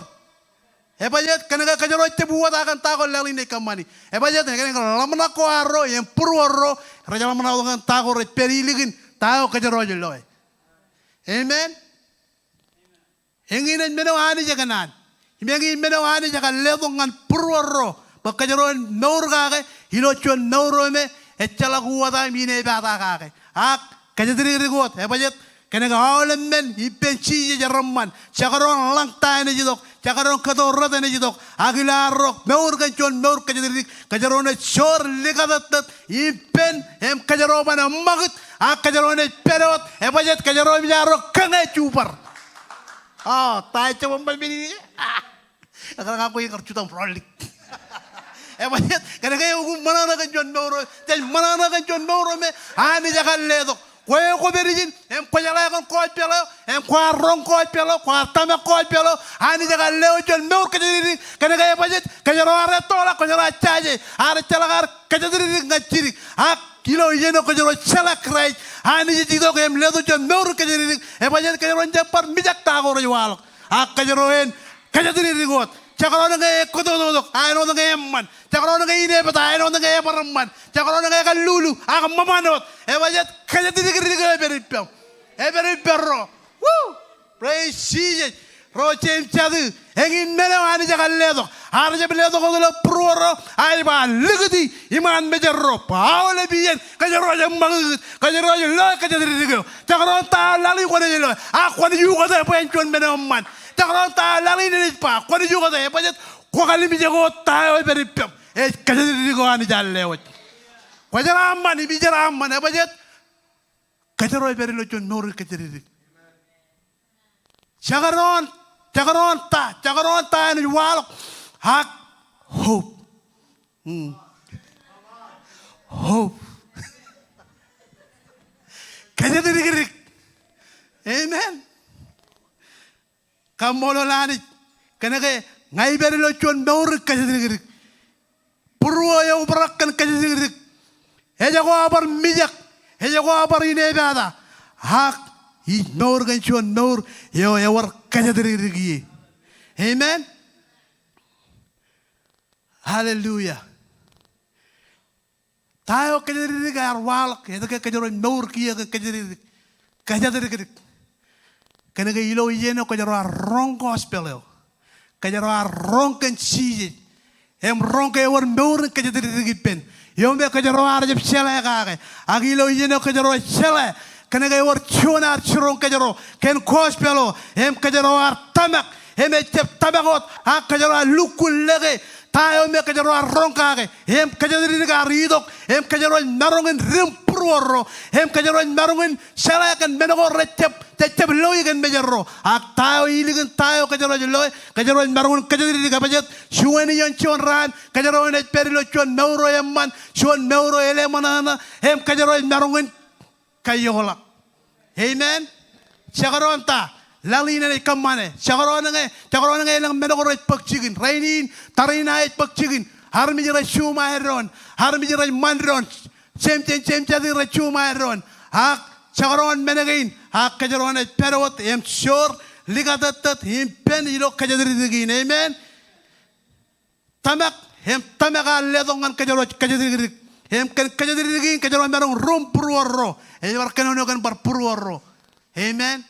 Ebajjeet, kōnke kōjro ejjab uwata kōn ta ko laḷ in ej kōṃṃani. Ebajjeet, kōnke ḷōmṇak ko arro im būruorro rej ḷōmṇak wōt kōn ta ko rej pād ilikin ta eo kōjro ej loe. Amen. Eñin ej men eo Anij ekōṇaan. Im eñin men eo Anij ekar letok ñan būruorro bwe kōjro en mour kake ilo juon mour eo me ejjeḷọk uwata im inepata kake. Ak kōjatdikdik wōt, ebajjeet, kōnke aolep men ippān Jisōs ereṃṃan. Jekdọọn ḷañ ta enaaj itok, jekdọọn kōto rot enaaj itok, ak ilo arro mour kōn juon mour kōjatdikdik, kōjro naaj soor likatōttōt im pen im kōjro ban ṃakūt, ak kōjro naaj pād wōt, ebajjeet, kōjro emōj arro kōñe jubar. O, ta ejjab eṃṃan men in ie? Ekar ña kwe kar jutak im rọọllik. Ebajjeet, kōnke eokwe ṃōṇōṇō kōn juon mour eo, jej ṃōṇōṇō kōn juon mour eo me Anij ekar letok. Kwe kwō pād ijin, im kwō jeḷā kōn gospel eo, im kwaar roñ gospel eo, kwaar tōmak gospel eo, Anij ekar lewōj juon mour kōjatdikdik, kōnke ebajjeet, kōjro ar ettoḷọk, kōjro ar jaje, ar ejjeḷọk ar kōjatdikdik ñan jidik. Ak ilo iien eo kōjro jeḷā Kraist, Anij ej itok im letok juon mour kōjatdikdik, ebajjeet kōjro en jab bar mijak ta ko rej waḷọk. Ak kōjro en kōjatdikdik wōt. Jekdọọn ke ekōtoto tok, ak āinwōt ñe eṃṃan. Jekdọọn ke inepata, āinwōt ñe ebar eṃṃan. Jekdọọn ke ekar lulu, ak ṃōṃan wōt. Ebajjeet kōjatdikdik eo epād ippaṃ. Epād ippaṃ ro. Woo! Praise Jesus. Ro jeiū im jatū. Eñin men eo Anij ekar letok. Ar jab letok wōt ilo būruorro, ak ej ba likūti iṃaan mejed ro. Bwe aolep iien kōjro ej ṃakūtkūt, kōjro ej loe kōjatdikdik eo. Jekdọọn ta eo laḷ in kwōnaaj loe, ak kwōnaaj ukōte bwe en juon men eo eṃṃan. Jekdọọn ta eo laḷ in enaaj ba, kwōnaaj ukōte, ebajjeet kwō kalimjeke wōt ta eo epād ippaṃ. Ej kōjatdikdik eo Anij ear lewōj. Kwōjeḷā eṃṃan, im ijeḷā eṃṃan, ebajjeet kōjro epād ilo juon mour in kōjatdikdik. Jekdọọn, jekdọọn ta, jekdọọn ta enaaj waḷọk, ak hope. Hmm. Hope. Kōjatdikdik. Amen. Kaṃṃoolol Anij. Kōnke ña ipād ilo juon mour in kōjatdikdik. Būruō eo eobrak kōn kōjatdikdik. Ejako aō bar mijak. Ejako aō bar inepata. Ak ij mour kōn juon mour eo ewōr kōjatdikdik ie. Amen. Hallelujah. Ta eo kōjatdikdik ear waḷọk, etke kōjro ej mour kiiō kōn kōjatdikdik? Kōjatdikdik. Kōnke ilo iien eo kōjro ar roñ gospel eo, kōjro ar roñ kōn Jisōs, im roñ ke ewōr mour in kōjatdikdik ippān. Eo me kōjro ar jab jeḷā kake. Ak ilo iien eo kōjro jeḷā, kōnke ewōr juon ear jiroñ kōjro kōn gospel eo, im kōjro ar tōmak, im ejjab tōmak wōt, ak kōjro ar lukkuun lōke ta eo me kōjro ar roñ kake, im kōjatdikdik ear itok, im kōjro ej maroñ in dim būruorro, im kōjro ej maroñ in jeḷā kōn men ko rejjab, jejjab loi kōn mejerro. Ak ta eo ilikin ta eo kōjro ej loe, kōjro ej maroñ in kōjatdikdik, ebajjeet juon iien juon raan, kōjro enaaj pād ilo juon mour eo eṃṃan, juon mour eo elōṃōṇōṇō, im kōjro ej maroñ in kajoḷọk. Amen. Jekdọọn ta, laḷ in enaaj kōṃṃane. Jekdọọn ñe, jekdọọn ñe elōñ men ko rej bōk jikin. Rainin, tariṇae ej bōk jikin. Armej rej juṃae doon. Armej rej ṃan doon. Jemjen, jemjatid rej juṃae doon. Ak jekdọọn men kein, ak kōjro enaaj pād wōt im joor likatōttōt ippān ilo kōjatdikdik in. Amen. Tōmak, im tōmak ear letok ñan kōjro kōjatdikdik. Im kōn kōjatdikdik in kōjro maroñ dim būruorro. Ej bar kōnono kōn bar būruorro. Amen.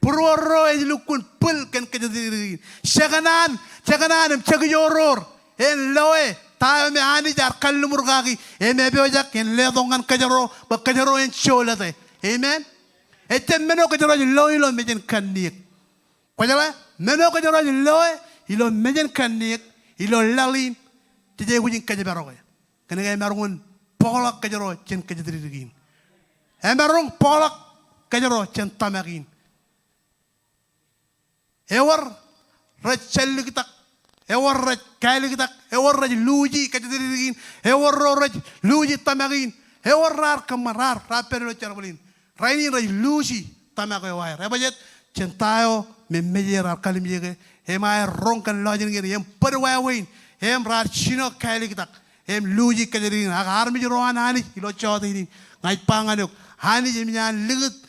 Būruorro ej lukkuun bwil kōn kōjatdikdik in. Jekōṇaan, jekōṇaan im jekjoror en loe ta eo me Anij ear kalliṃur kaki im epojak in letok ñan kōjro bwe kōjro en jolōte. Amen. Ejjab men eo kōjro ej loe ilo mejānkāniōk. Kwōjeḷā, men eo kōjro ej loe ilo mejānkāniōk, ilo laḷ in, jej aikuj in kōjparoke. Kōnke emaroñ in bōkḷọk kōjro jān kōjatdikdik in. Emaroñ bōkḷọk kōjro jān tōmak in. Ewōr rej jāliktak, ewōr rej kāliktak, ewōr rej luuji kōjatdikdik in, ewōr ro rej luuji tōmak in, ewōr raar kōṃṃan, raar, raar pād ilo jerbal in. Rainin rej luuji tōmak eo aer. Ebajjeet jān ta eo me mejeir ear kallimjeke, im aer roñ kōn lọjilñier, im bōd wāween, im raar jino kāliktak, im luuji kōjatdikdik in. Ak armej ro an Anij ilo jota in, ña ij ba ñan eok, Anij eṃōj an likūt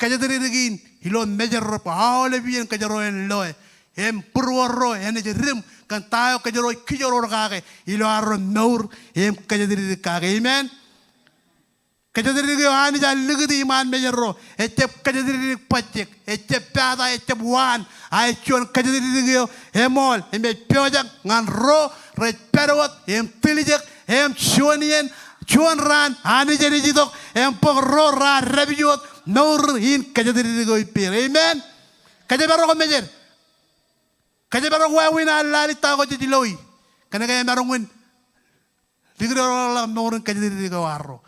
kōjatdikdik in ilo mejerro bwe aolep iien kōjro en loe. Im būruorro enaaj dim kōn ta eo kōjro ej kijoror kake ilo arro mour im kōjatdikdik kake. Amen. Kōjatdikdik eo Anij ear likūti iṃaan mejerro, ejjab kōjatdikdik bajjek, ejjab pata, ejjab waan, a ej juon kōjatdikdik eo eṃool, im ej pojak ñan ro rej pād wōt, im tiljek, im juon iien, juon raan, Anij enaaj itok, im bōk ro raar dāpij wōt mour in kōjatdikdik eo ippāer. Amen. Kōjparok mejed. Kōjparok wāween an lale ta ko jej loi. Kōnke emaroñ in likūt ro ḷọk mour in kōjatdikdik eo arro.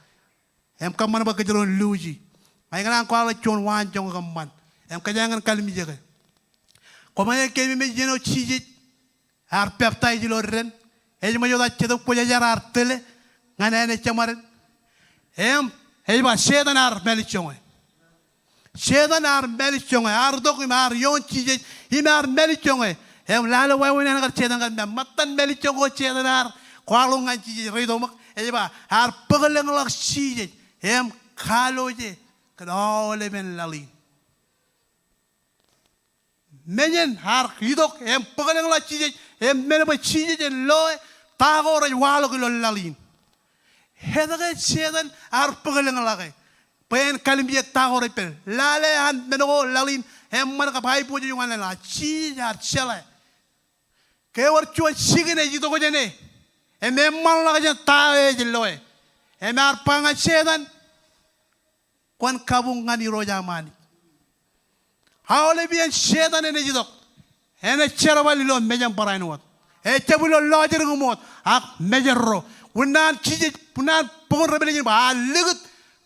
Im kōṃṃan bwe kōjro en luuji. Ña ikōṇaan kwaḷọk juon waanjoñak eṃṃan. Im kōjeañ in kallimjeke. Koṃij keememej iien eo Jisōs ear peptaij ilo dān, ej ṃōj wōt ak Jetōb Kwōjarjar ear tōl ñan āne jeṃaden. Im ej ba Setan ear mālejjoñe. Setan ear mālejjoñe, ear itok im ear ioon Jisōs im ear mālejjoñe. Im lale wāween āne kar Setan kar, ṃōttan mālejjoñ ko Setan ear kwaḷọk ñan Jisōs, reitok ṃōk, ej ba ear bōklōñḷọk Jisōs im kaalooj e kōn aolepen laḷ in. Mejān ear itok im bōklōñḷọk Jisōs, im men bwe Jisōs en loe ta ko rej waḷọk ilo laḷ in. Etke Setan ear bōklōñḷọke bwe en kalimjek ta ko rej pād? Lale an men ko laḷ in eṃṃan kab aiboojoj ñan laḷ, Jisōs ear jeḷā ke ewōr juon jikin ej itok jāne im eṃṃanḷọk jān ta eo ej loe. Im ear ba ñan Setan, kwōn kabuñ ñan Irooj aṃ Anij. Aolep iien Setan enaaj itok, enaaj jerbal ilo mejān barāinwōt. Ejjab ilo lọjdik im wōt, ak mejorro. Unin an Jisōs, unin an bok in Revelation ba ear likūt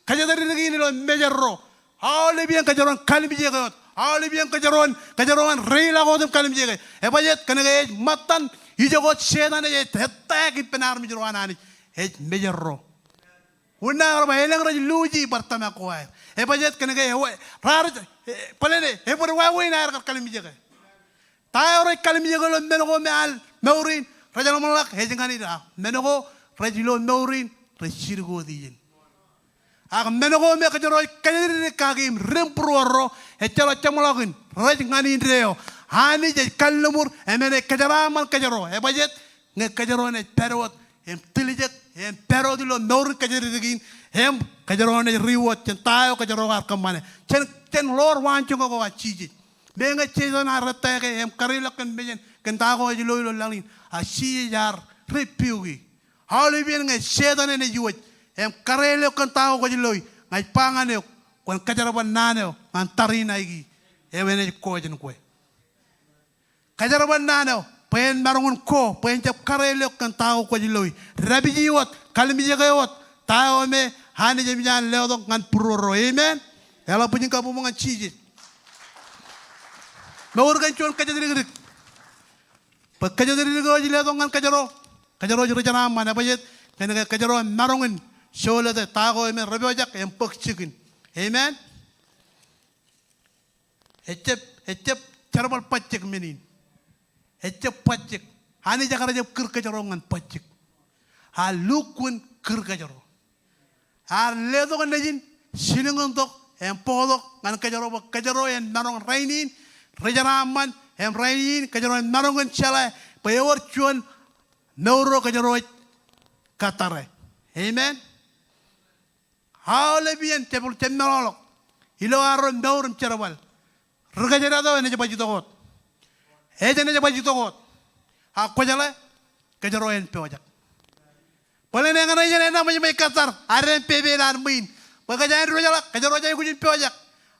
kōjatdikdik in ilo mejorro. Aolep iien kōjro en kalimjeke wōt. Aolep iien kōjro en, kōjro en reiḷọk wōt im kalimjeke. Ebajjeet? Kōnke ej ṃōttan ijoko Setan ej attack ippān armej ro an Anij. Ej mejorro. Unin an ear ba elōñ rej luuji bar tōmak ko aer. Ebajjeet? Kōnke ewe, raar, e, bōlen e, ebōd wāween aer kar kalimjeke. Ta eo rej kalimjeke ilo men ko me al mour in rej ḷōmṇak ej ñan ida? Men ko rej ilo mour in rej jidik wōt ijin. Ak men ko me kōjro ej kōjatdikdik kaki im ri būruorro, ejjeḷọk jeṃḷọkin, rej ñan indeeo. Anij ej kalliṃur im enaaj kōjeraaṃṃan kōjro. Ebajjeet? Ñe kōjro naaj pād wōt im tiljek im pād wōt ilo mour in kōjatdikdik in, im kōjro naaj ri wōt jān ta eo kōjro kar kōṃṃane. Jān, jān ḷoor waanjoñak ko an Jisōs. Meñe Setan ear attack e im kareḷọk kōn mejān, kōn ta ko ej lo ilo laḷ in, ak Jisōs ear rebuke e. Aolep iien ñe Setan enaaj iwōj im kareḷọk kōn ta ko kwōj lo, ña ij ba ñan eok, kwōn kōjerbal naan eo ñan tariṇae in, im enaaj ko jān kwe. Kōjerbal naan eo bwe en maroñ in ko, bwe en jab kareḷọk kōn ta ko kwōj lo. Dāpiji wōt, kalimjeke wōt ta eo me Anij eṃōj an letok ñan būruorro. Amen. Eḷap bwijin kabuñbuñ ñan Jisōs. Mour kōn juon kōjatdikdik. Bwe kōjatdikdik eo ej letok ñan kōjro, kōjro ej ri jeraaṃṃan. Ebajjeet? Kōnke kōjro emaroñ in jolōte ta ko me repojak im bōk jikin. Amen. Ejjab, ejjab jerbal bajjek men in. Ejjab bajjek. Anij ekar jab kūr kōjro ñan bajjek. Ear lukkuun kūr kōjro. Ear letok nejin jilkintok im bōktok ñan kōjro bwe kōjro en maroñ rainin ri jeraaṃṃan, im rainin kōjro en maroñ in jeḷā bwe ewōr juon mour eo kōjro ej kōttare. Amen. Aolep iien jab, jab meḷọkḷọk ilo arro mour im jerbal. Ri kōjdat eo enaaj baj itok wōt. Ej enaaj baj itok wōt. Ak kwōjeḷā, kōjro en pojak. Bōlen eñṇe ijin enaaj ṃōj ṃōj kōttar, ak en pepe ilo an ṃwiin. Bwe kōjeañ diwōjḷọk, kōjro ej aikuj in pojak.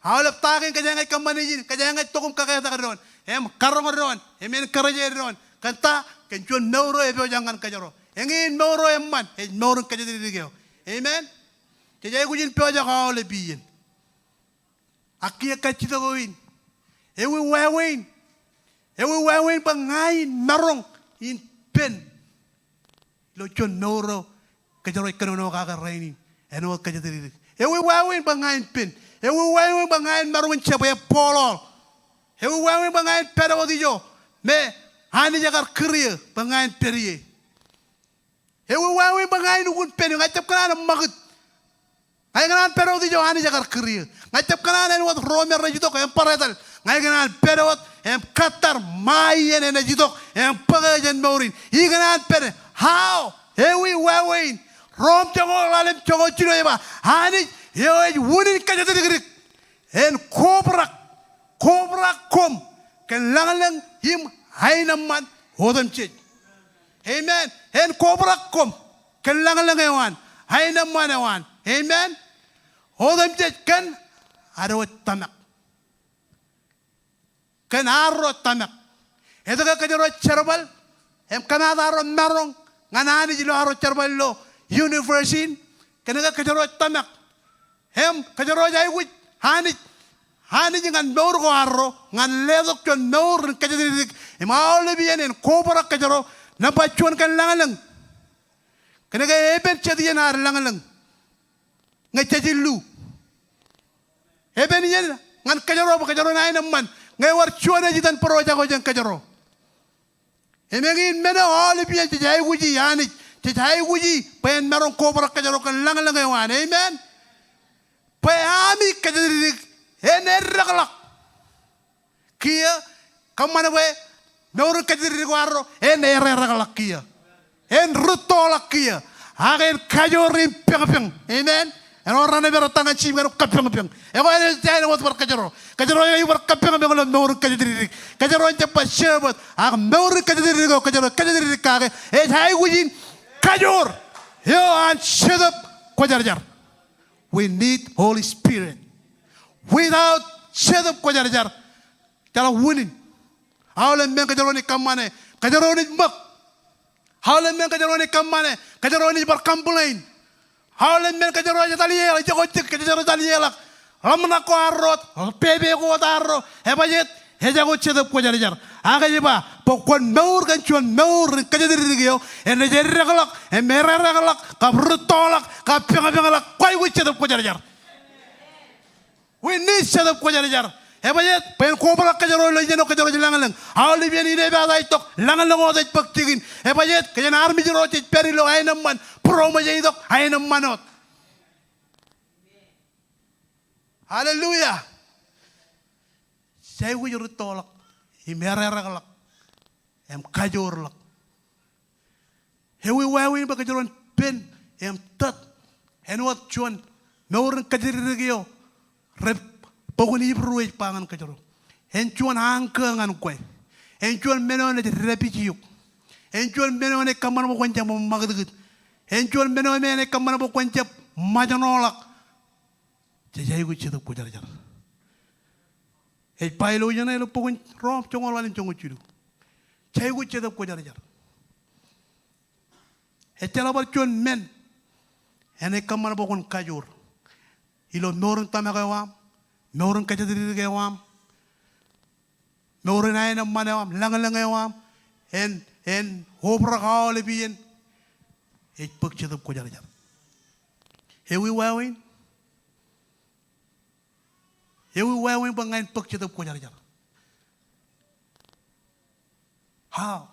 Aolep ta kein kōjeañ kōṃṃane ijin, kōjeañ tok im kaketak doon, im karoñ doon, im encourage doon. Kōn ta? Kōn juon mour eo epojak ñan kōjro. Eñin mour eo eṃṃan ej mour in kōjatdikdik eo. Amen. Jej aikuj in pojak aolep iien. Ak kiiō kajjitōk eo in, ewi wāween? Ewi wāween bwe ña in maroñ in pen ilo juon mour eo kōjro ej kōnono kake rainin, āinwōt kōjatdikdik? Ewi wāween bwe ña in pen? Ewi wāween bwe ña in maroñ in jab epooḷọọḷ? Ewi wāween bwe ña in pād wōt ijo me Anij ekar kūr ie bwe ña in pād ie? Ewi wāween bwe ña in ukōt pen? Ña ij jab kōṇaan ṃakūt. Ña ikōṇaan pād wōt ijo Anij ekar kūr ie. Ña ij jab kōṇaan āinwōt ro me rej itok im bar etal. Ña ikōṇaan pād wōt im kōttar ṃae iien enaaj itok im bōke jān mour in. Ikōṇaan pād. How? Ewi wāween? Rom joñoul ḷalem joñoul jilu ej ba, Anij eo ej unin kōjatdikdik en kobrak, kobrak koṃ kōn lañlōñ im aenōṃṃan otemjej. Amen. En kobrak koṃ kōn lañlōñ eo an, aenōṃṃan eo an. Amen. Otemjej kōn ad wōj tōmak. Kōn arro tōmak. Etke kōjro ej jerbal im kōmaat arro maroñ ñan Anij ilo arro jerbal ilo universe in? Kōnke kōjro ej tōmak. Im kōjro ej aikuj Anij Anij ñan mour ko arro, ñan letok juon mour in kōjatdikdik im aolep iien en kobrak kōjro, nōṃba juon kōn lañlōñ. Kōnke epen jet iien ad lañlōñ ñe jej illu. Epen iien ñan kōjro bwe kōjro en aenōṃṃan ñe ewōr juon ej itan bōro jako jān kōjro. Im eñin men eo aolep iien jej aikuji Anij, jej aikuji bwe en maroñ kobrak kōjro kōn lañlōñ eo an. Amen. Bwe ami kōjatdikdik en eddekḷọk kiiō, kōṃṃan bwe mour in kōjatdikdik ko arro en ererekḷọk kiiō, en rūttoḷọk kiiō, ak en kajoor im peñpeñ. Amen. Āinwōt raṇe pād tok ñan jimjuon kōn kapeñpeñ. Ekwe ej āinwōt bar kōjro. Kōjro ej bar kapeñpeñ ilo mour in kōjatdikdik. Kōjro en jab bar jerbal, ak mour in kōjatdikdik eo kōjro kōjatdikdik kake ej aikuj in kajoor eo an Jetōb Kwōjarjar. We need Holy Spirit. Without Jetōb Kwōjarjar, jeḷā unin. Aolep men kōjro naaj kōṃṃane, kōjro naaj ṃōk. Aolep men kōjro naaj kōṃṃane, kōjro naaj bar complain. Aolep men kōjro ej etal ie, ej jako jik, kōjro etal ie ḷọk. Ḷōmṇak ko arro, pepe ko wōt arro, ebajeet, ejako Jetōb Kwōjarjar. Ak ej ba, bwe kwōn mour kōn juon mour in kōjatdikdik eo, enaaj eddekḷọk, im ererekḷọk, kab rūttoḷọk, kab peñpeñḷọk, kwaikuj Jetōb Kwōjarjar. We need Jetōb Kwōjarjar. Ebajeet, bwe en kobrak kōjro ilo iien eo kōjro ej lañlōñ. Aolep iien inepata ej tok, lañlōñ wōt ej bōk jikin. Ebajeet, kōjeañ armej ro jej pād ilo aenōṃṃan, būroṃōj ej tok, aenōṃṃan wōt. Hallelujah. Jej aikuj rūttoḷọk, im ererekḷọk, im kajoorḷọk. Ewi wāween bwe kōjro en pen im tōt āinwōt juon mour in kōjatdikdik eo rej bok in Hibru ej ba ñan kōjro. En juon anchor ñan kwe. En juon men eo enaaj dāpij eok. En juon men eo enaaj kōṃṃan bwe kwōn jab ṃakūtkūt. En juon men eo me enaaj kōṃṃan bwe kwōn jab ṃōjṇọḷọk. Jej aikuj Jetōb Kwōjarjar. Ej ba ilo ijeṇe ilo bok in Rom joñoul ḷalem joñoul jilu. Jej aikuj Jetōb Kwōjarjar. Ejjeḷọk bar juon men enaaj kōṃṃan bwe kwōn kajoor ilo mour in tōmak eo aṃ, mour in kōjatdikdik eo aṃ, mour in aenōṃṃan eo aṃ, lañlōñ eo aṃ, en, en obrak aolep iien. Ej bōk Jetōb Kwōjarjar. Ewi wāween? Ewi wāween bwe ña in bōk Jetōb Kwōjarjar? How?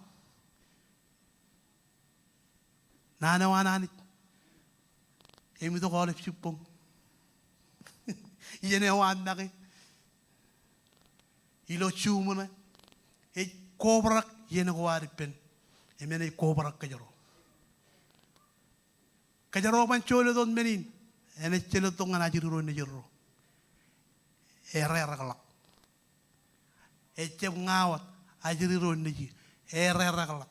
Naan eo an Anij im itok aolep jibboñ. Iien eo an make. Ilo juṃae ej kobrak iien ko ad ippān. Im enaaj kobrak kōjro. Kōjro ban jolōt wōt men in, enaaj jelōt tok ñan ajri ro nejirro. Ererekḷọk. Ejjab ña wōt, ajri ro nejiṃ. Ererekḷọk.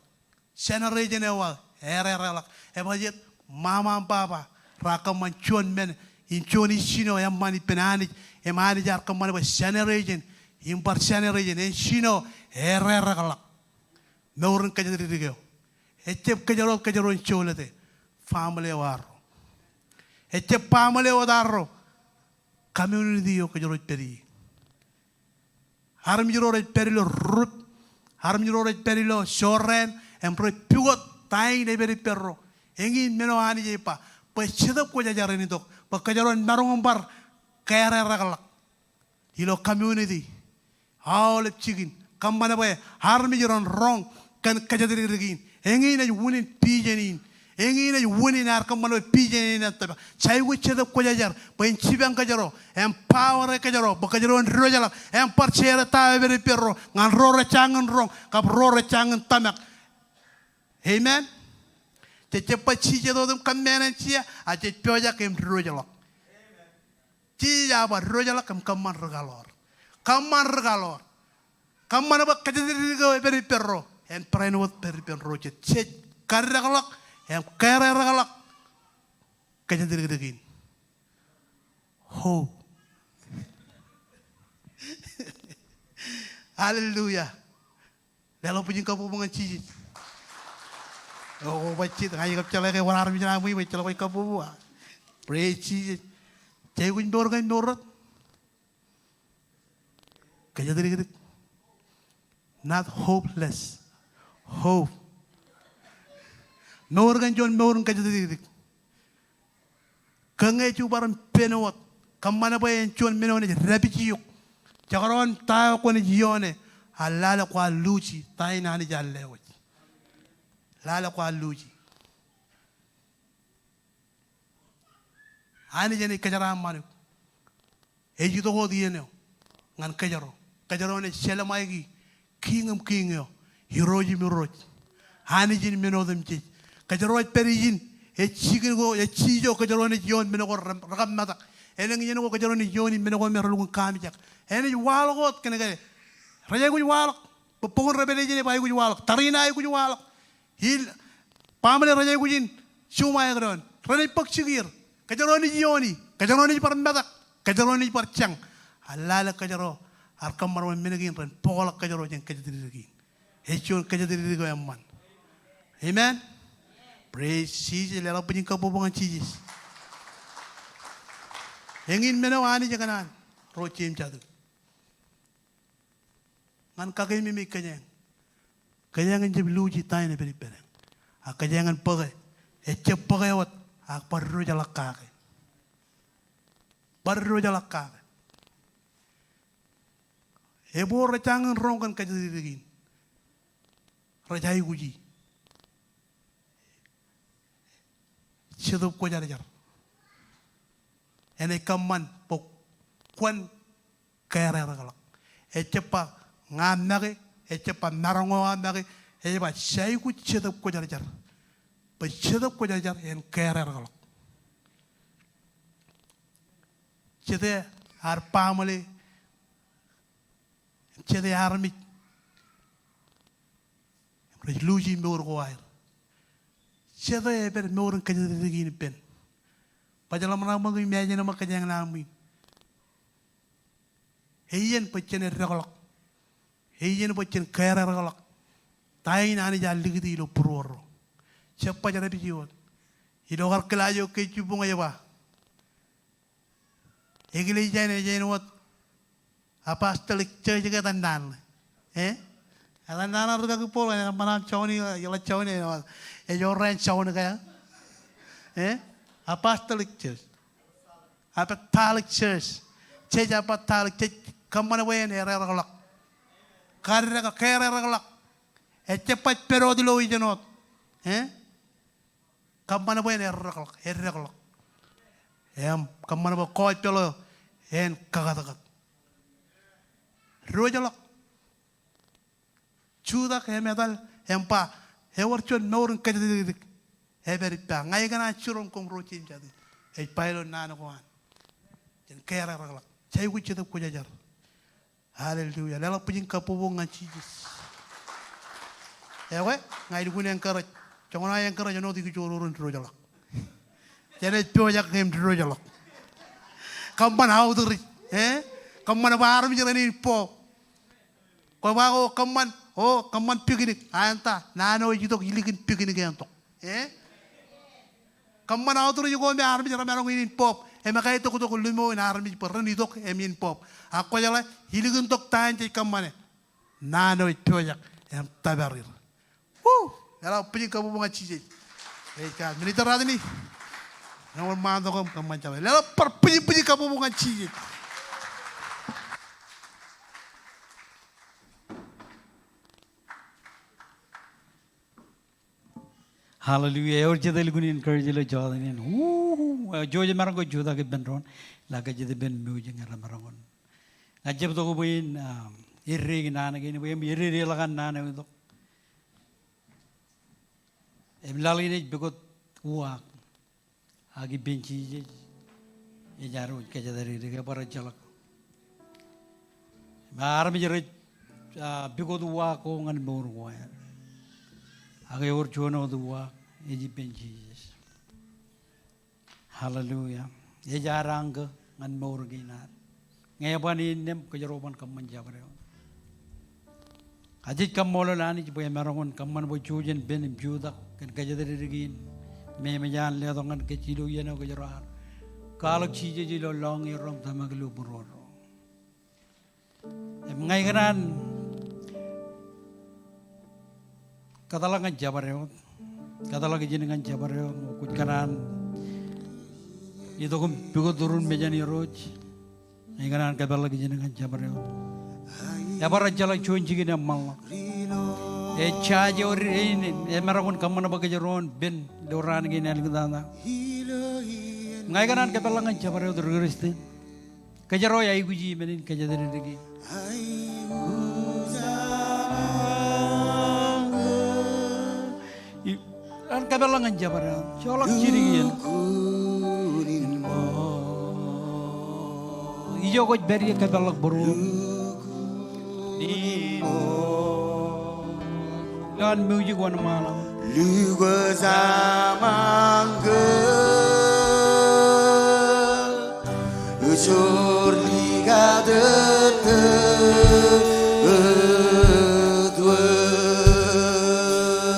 Generation eo aō, ererekḷọk. Ebajeet, mama im baba raar kōṃṃan juon men in juon ijin eo eṃṃan ippān Anij. Im Anij ear kōṃṃan bwe generation im bar generation, en jino, ererekḷọk. Mour in kōjatdikdik eo. Ejjab kōjro, kōjro en jolōte. Family eo arro. Ejjab family eo arro. Community eo kōjro ej pād ie. Armej ro rej pād ilo rūp. Armej ro rej pād ilo jorrāān. Im rej pukot ta in ej pād ippārro. Eñin men eo Anij ej ba. Bwe Jetōb Kwōjarjar en itok. Bwe kōjro en maroñ in bar karerekḷọk ilo community. Aolep jikin, kōṃṃan bwe armej ren roñ kōn kōjatdikdik in. Eñin ej unin vision in. Eñin ej unin ear kōṃṃan bwe vision in en tōmak. Jej aikuj Jetōb Kwōjarjar bwe en jipañ kōjro, empower e kōjro, bwe kōjro en diwōjḷọk, en bar share ta eo ej pād ippārro, ñan ro rej jañin roñ, kab ro rej jañin tōmak. Amen. Jej jab ba jijet wōt im kōmmeenen jea, a jej pojak im diwōjḷọk. Jisōs ear ba diwōjḷọk im kōṃṃan rikaḷoor. Kōṃṃan rikaḷoor. Kōṃṃan bwe kōjatdikdik eo ej pād ippārro en barāinwōt pād ippān ro jet. Jej kadekḷọk im karerekḷọk kōjatdikdik in. Ho. Hallelujah. Leḷọk bwijin kabbokbok ñan Jisōs. O, kwō bajjek, ña ij kab jeḷā ke ewōr armej ṇe aṃ ej bajjek, leḷọk bwijin kabbokbok. Praise Jesus. Jej aikuj mour kōn mour rot. Kōjatdikdik. Not hopeless. Hope. Mour kōn juon mour in kōjatdikdik. Kōn ñe jej bar pen wōt, kōṃṃan bwe en juon men eo enaaj dāpij eok. Jekdọọn ta eo kwōnaaj ioone, ak lale kwaar luuji ta in Anij ear lewōj. Lale kwaar luuji. Anij enaaj kōjeraaṃṃan eok. Ej itok wōt iien eo ñan kōjro. Kōjro enaaj jelṃaiki Kiiñ im kiiñ eo, Irooj im irooj, Anij in men otemjej. Kōjro ej pād ijin, ej jikin ko, ej jijo kōjro enaaj ioon men ko re, rekōmmetak. Elōñ iien ko kōjro enaaj iooni men ko me relukkuun kaamijak. Enaaj waḷọk wōt kōnke rej aikuj waḷọk. Bwe bok in Revelation ej ba aikuj waḷọk. Tariṇae aikuj waḷọk. Ilo baaṃle rej aikuj in juṃae ekdoon, renaaj bōk jikier. Kōjro enaaj iooni, kōjro enaaj bar metak, kōjro enaaj bar jañ. Ak lale kōjro ear kōṃṃan bwe men kein ren bōkḷọk kōjro jān kōjatdikdik in. Ej juon kōjatdikdik eo eṃṃan. Amen. Praise Jesus. Leḷọk bwijin kabbokbok ñan Jisōs. Eñin men eo Anij ekōṇaan ro Jemes jatū ñan kakeememej kōjeañ. Kōjeañ en jab luuji ta in ej pād ippādeañ. Ak kōjeañ en bōke, ejab bōke wōt, ak bar diwōjḷọk kake. Bar diwōjḷọk kake. Ebwe rej jañin roñ kōn kōjatdikdik in. Rej aikuji. Jetōb Kwōjarjar. Enaaj kōṃṃan bwe kwōn kererekḷọk. Ejab ba ña make, ejab ba maroñ eo aō make, ej ba jej aikuj Jetōb Kwōjarjar. Bwe Jetōb Kwōjarjar en kererekḷọk. Jete ad baaṃle, jete armej rej luuji mour ko aer. Jete ej pād mour in kōjatdikdik in ippān. Baj ḷōmṇak ṃōk im imagine ṃōk kōjeañ ḷaṃwin. Eien bwe jen eddekḷọk. Eien bwe jen kererekḷọk ta in Anij ear likūti ilo būruorro. Jab baj dāpij wōt. Ilo kar kilaaj eo ke jibboñ ej ba Eklejia in ej āinwōt apostolic church ke etan naan ṇe? Eh? Etan naan ṇe rūkaki Paul, etan naan John, eḷak John, ej orren John ke? Eh? Apostolic church. Apostolic church. Jej apostolic, jej kōṃṃan bwe en ererekḷọk. Kaddek, kererekḷọk. Ejab baj pād wōt ilo ijeṇ wōt. Eh? Kōṃṃan bwe en eddekḷọk, eddekḷọk. Im kōṃṃan bwe gospel eo en kakōtkōt. Diwōjḷọk. Jutak im etal im ba, ewōr juon mour in kōjatdikdik ej pād ippa. Ña ikōṇaan jiroñ koṃ ro Jemes jatū. Ej ba ilo naan ko an. Jen kererekḷọk. Jej aikuj Jetōb Kwōjarjar. Hallelujah. Leḷọk bwijin kabbokbok ñan Jisōs. Ekwe, ña ilukkuun encourage. Joñan aō encourage āinwōt ikijjien ro ren diwōjḷọk. Jenaaj pojak im diwōjḷọk. Kōṃṃan outreach, eh? Kōṃṃan bwe armej renaaj involve. Kwō ba ko kōṃṃan, o, kōṃṃan picnic. Ak eṇ ta, naan eo ej itok ilikin picnic eṇ tok. Eh? Kōṃṃan outreach ko me armej remaroñ in involve. Im ekwe etoktok limo in armej bwe ren itok im involve. Ak kwōjeḷā ilikin tok ta in jej kōṃṃane, naan eo ej pojak im tōpar er. Woo! Leḷọk bwijin kabbokbok ñan Jisōs. Praise God. Minister Rodney. Eñoul ṃaantok im kōṃṃan jabdewōt. Leḷọk bar bwijin bwijin kabbokbok ñan Jisōs. Hallelujah. Ewōr jet elukkuun encourage ilo jota in. Woo! Jouj maroñ ke jutak ippān doon. Ḷak ke jet ippān mouj ñe remaroñ in. Ña ij jab itok bwe in, um, eddek naan kein bwe im eddek ḷọk an naan eo itok. Im laḷ in ej pukot uwaak. Ak ippān Jisōs ej ad wōj kōjatdikdik, ebar ejjeḷọk. Im armej rej, ah, pukot uwaak ko ñan mour ko ad. Ak ewōr juon wōt uwaak, ej ippān Jisōs. Hallelujah. Ej ad anchor ñan mour kein ad. Ñe eban innām, kōjro ban kōṃṃan jabdewōt. Ak jej kaṃṃoolol Anij bwe emaroñ in kōṃṃan bwe jujen pen im jutak kōn kōjatdikdik in me eṃōj an letok ñan kōj ilo iien eo kōjro ar kwaḷọk Jisōs ilo lọñier ro im tōmak ilo būruorro. Im Ña ikōṇaan kōtḷọk ñan jabdewōt. Kōtḷọk ijin ñan jabdewōt. Kwōj kōṇaan itok im pukot ro ren mejān Irooj. Ña ikōṇaan kōpeḷḷọk ijin ñan jabdewōt. Ebar ejjeḷọk juon jikin eṃṃanḷọk. Ej jaje eo ej in, emaroñ in kōṃṃan bwe kōjro en pen ilo raan kein āliktata. Ña ikōṇaan kōpeḷḷọk ñan jabdewōt ri Kristian. Kōjro ej aikuji men in kōjatdikdik. Ikōṇaan kōpeḷḷọk ñan jabdewōt. Joḷọk jidik iien. Ijo kwōj pād ie kōpeḷḷọk būruō. Ilo an music wōnṃaanḷọk.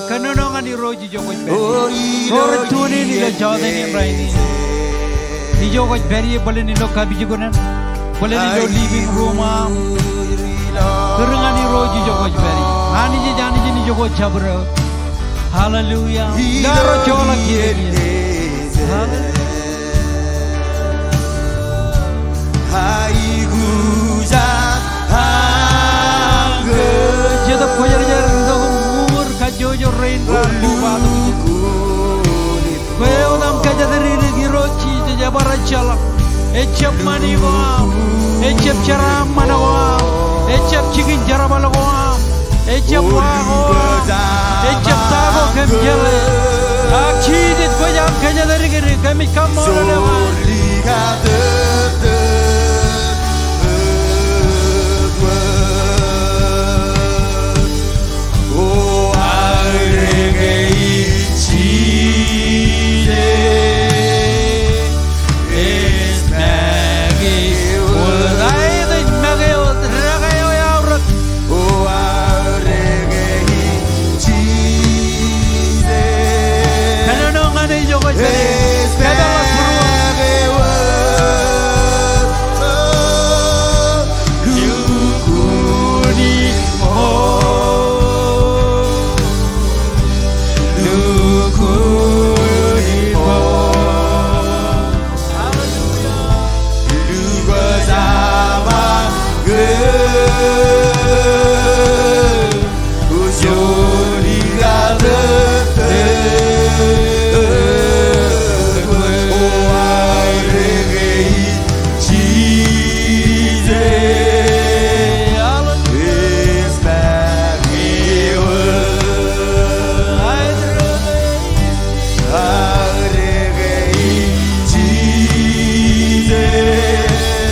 Kōnono ñan Irooj ijo kwōj pād ie. Ko rej tune in ilo jota in rainin. Ijo kwōj pād ie, bōlen ilo kapijuknen, bōlen ilo living room eo aṃ. Kūr ñan Irooj ijo kwōj pād ie. Anij ej Anij in ijo kwōj jabdewōt. Hallelujah. Ilo arro joḷọk jidik iien. Hallelujah. Jetōb Kwōjarjar, itok im uñūr kajjojo rein raar kobatok. Kwe eo aṃ kōjatdikdik Irooj Jisōs, ebar ejjeḷọk. Ejjab ṃani ko aṃ, ejjab jeraaṃṃan ko aṃ, ejjab jikin jerbal ko aṃ, ejjab wa ko aṃ, ejjab ta ko kōm jeḷā. Ak Jisōs kwōj aṃ kōjatdikdik, kōmij kaṃṃoolol eok.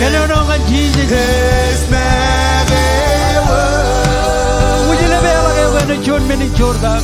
Kōnono ñan Jisōs. Wūjlepḷọk eok āinwōt juon men in joortak.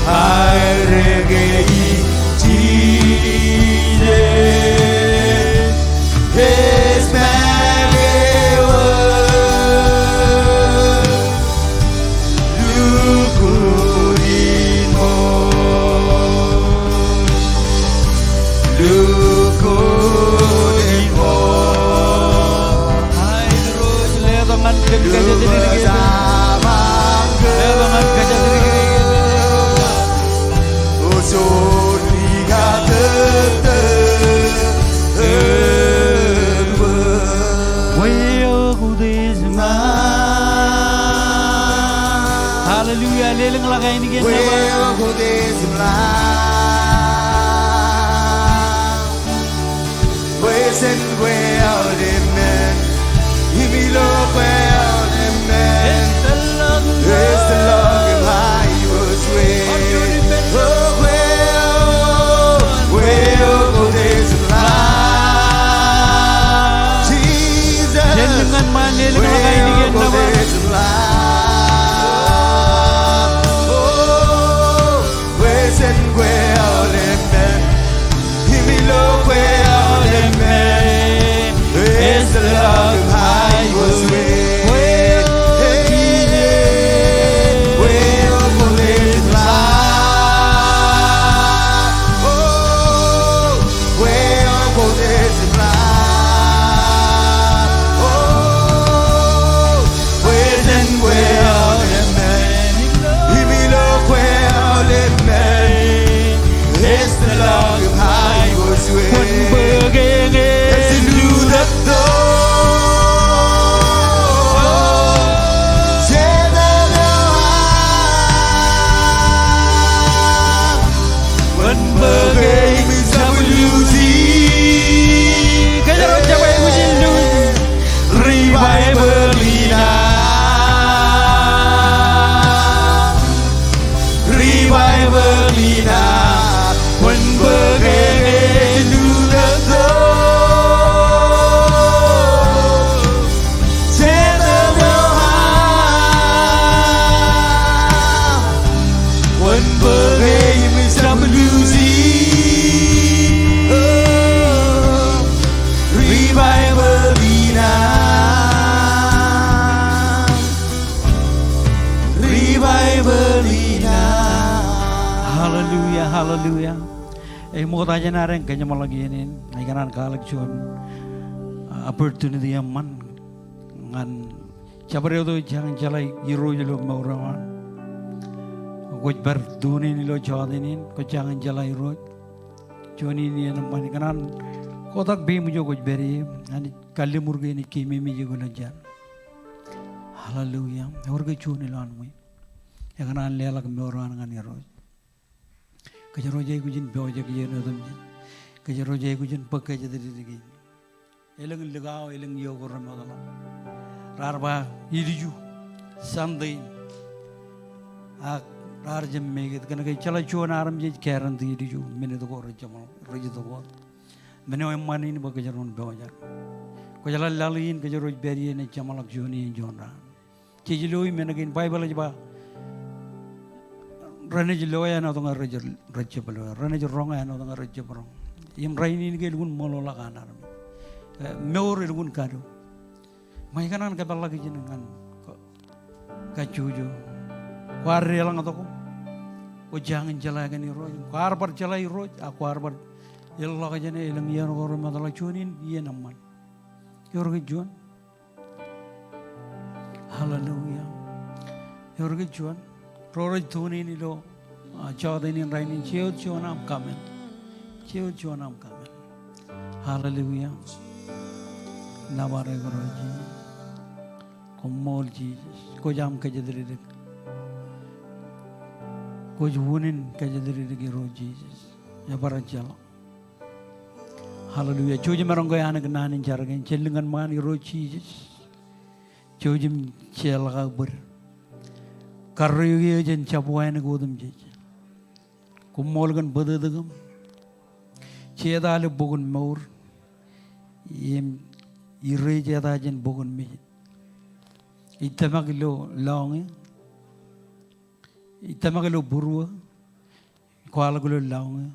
Aet Irooj, letok ñan kōm kōjatdikdik. Letok ñan kōjatdikdik. Hallelujah. Lelōñḷọk ainikien nōbar. Praise the Lord. Hallelujah. Eṃṃool, ṃokta jān ad en kōjeṃḷọk iien in, ikōṇaan kwaḷọk juon, uh, opportunity eṃṃan ñan jabdewōt eo jañin jeḷā Irooj ilo mour eo an. Kwōj pād tuun in ilo jota in, kwōj jañin jeḷā Irooj. Juon iien eṃṃan, ikōṇaan kotak peiṃ ijo kwōj pād ie, Anij kalliṃur kōj, Anij keememej eok ilo iien. Hallelujah. Ewōr ke juon ilowaan ṃwiin ekōṇaan leḷọk mour eo an ñan Irooj? Kōjro ej aikuj in pojak iien otemjej. Kōjro ej aikuj in bōk kōjatdikdik in. Elōñ likao, elōñ iiō ko remootḷọk. Raar ba ilju, Sunday in. Ak raar jab make it. Kōnke ejjeḷọk juon armej ej guarantee ilju, minit ko rej jab, rej itok wōt. Men eo eṃṃan in bwe kōjro en pojak. Kwōjeḷā laḷ in kōjro ej pād ie enaaj jeṃḷọk juon iien juon raan. Jej lo men kein, Baibōḷ ej ba, renaaj lo āinwōt ñe rej, rej jab lo, renaaj roñ āinwōt ñe rej jab roñ. Im rainin ke elukkuun ṃoolol ak an armej. Eh, mour elukkuun kato. Ṃae, ikōṇaan kōpeḷḷọk ijin ñan ka-, kajjojo. Kwaar deḷọñtok, kwō jañin jeḷā kōn Irooj. Kwaar bar jeḷā Irooj, ak kwaar bar ilọk jāne elōñ iien ko remootḷọk, juon in iien eṃṃan. Ewōr ke juon? Hallelujah. Ewōr ke juon? Ro rej tune in ilo, ah, jota in rainin, jeiū juon aṃ comment. Jeiū juon aṃ comment. Hallelujah. Nōbar eok Irooj Jisōs. Koṃṃool Jisōs. Kwōj aṃ kōjatdikdik. Kwōj unin kōjatdikdik Irooj Jisōs. Ebar ejjeḷọk. Hallelujah. Jouj im maroñ ke anōk naan in jar kein, jen lōñ ñan ṃaan Irooj Jisōs. Jouj im jeorḷọk aō bōd. Karreoik eō jān jab wānōk otemjej. Koṃṃool kōn bōtōktōkam. Jeta ilo bok in mour. Im ire jeta jān bok in mejid. Ij tōmak ilo lọñiō. Ij tōmak ilo būruō. Kwaḷọk ilo lọñiō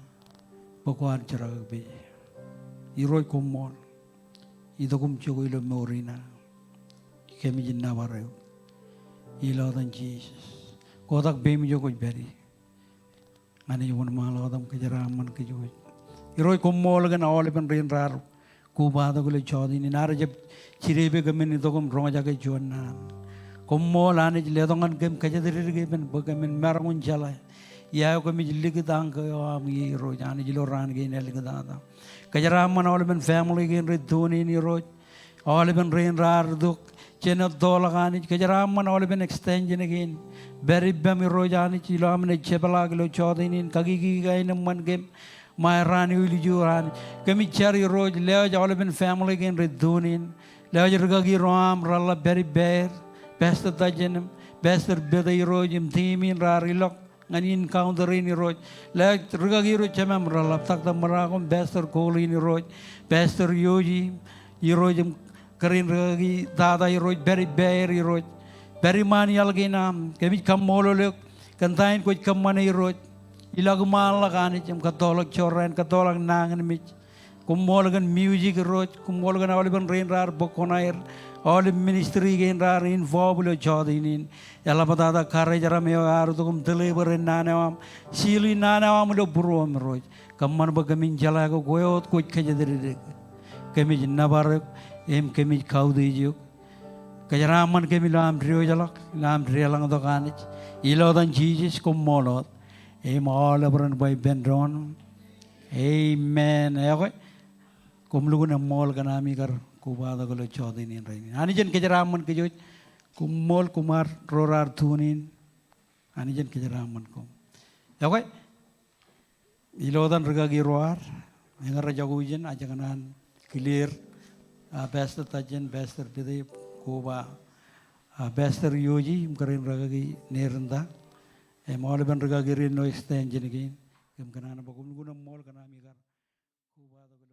bwe kwaar jerkakpeje. Irooj koṃṃool. Itok im jokwe ilo mour in aō. Kōmij nōbar eok. Ilo etan Jisōs. Kotak peiṃ ijo kwōj pād ie. Ña ij wōnṃaanḷọk wōt im kōjeraaṃṃan kōj. Irooj koṃṃool kōn aolepen rein raar kobatok ilo jota in, enaaj jab jidepe kōmin itok im roñjake juon naan. Koṃṃool Anij letok ñan kōm kōjatdikdik epen bwe kōmin maroñ in jeḷā ia eo kōmij likūt ankō eo aṃ ie Irooj Anij ilo raan kein āliktata. Kōjeraaṃṃan aolepen family kein rej tune in Irooj. Aolepen rein raar itok jān ettoḷọk Anij. Kōjeraaṃṃan aolepen extension kein. Pād ippaṃ Irooj Anij ilo aṃ naaj jepḷaak ilo jota in, kakikiiō kaenōṃṃan kōm. Ṃae raan eo ilju raan. Kōmij jar Irooj, lewōj aolepen family kein rej tune in. Lewōj rikaki ro aṃ reḷap pād ippāer. Pastor Tajen im Pastor Pete Irooj im team in raar ilọk ñan encounter in Irooj. Lewōj rikaki ro jemām reḷap, Doctor Marako im Pastor Colleen Irooj. Pastor Yoji Irooj im kōrā in rikaki tata Irooj, pād ippāer Irooj. Pād iṃaan iaḷ kein aṃ, kōmij kaṃṃoolol eok kōn ta in kwōj kōṃṃane Irooj. Ilọk iṃaanḷọk Anij im kōttoḷọk jorrāān, kōttoḷọk nañinmej. Koṃṃool kōn music Irooj, koṃṃool kōn aolepen rein raar bōk kuṇaer, aolep ministry kein raar involve ilo jota in. Eḷaptata karijeraṃ eo ear itok im deliver e naan eo aṃ, seal e naan eo aṃ ilo būruōṃ Irooj. Kōṃṃan bwe kōmin jeḷā ke kwe wōt kwōj kōjatdikdik. Kōmij nōbar eok im kōmij kautiej eok. Kōjeraaṃṃan kōm ilo aṃ diwōjḷọk, ilo aṃ deḷọñtok Anij. Ilo etan Jisōs koṃṃool wōt. Im aolep ren ba ippān doon, amen. Ekwe, koṃ lukkuun eṃṃool kōn ami kar kobatok ilo jota in rainin. Anij en kōjeraaṃṃan kōj wōj. Koṃṃool koṃ ar ro raar tune in. Anij en kōjeraaṃṃan koṃ. Ekwe, ilo etan rikaki ro ad, eñin rej jako ijin, ajak naan clear, ah, Pastor Tajen, Pastor Pete, koba, ah, Pastor Yoji im kōrā in rikaki Nerinda. Im aolepen rikaki rein ilo extension kein. Kōm kōṇaan bwe koṃ lukkuun eṃṃool kōn ami kar kobatok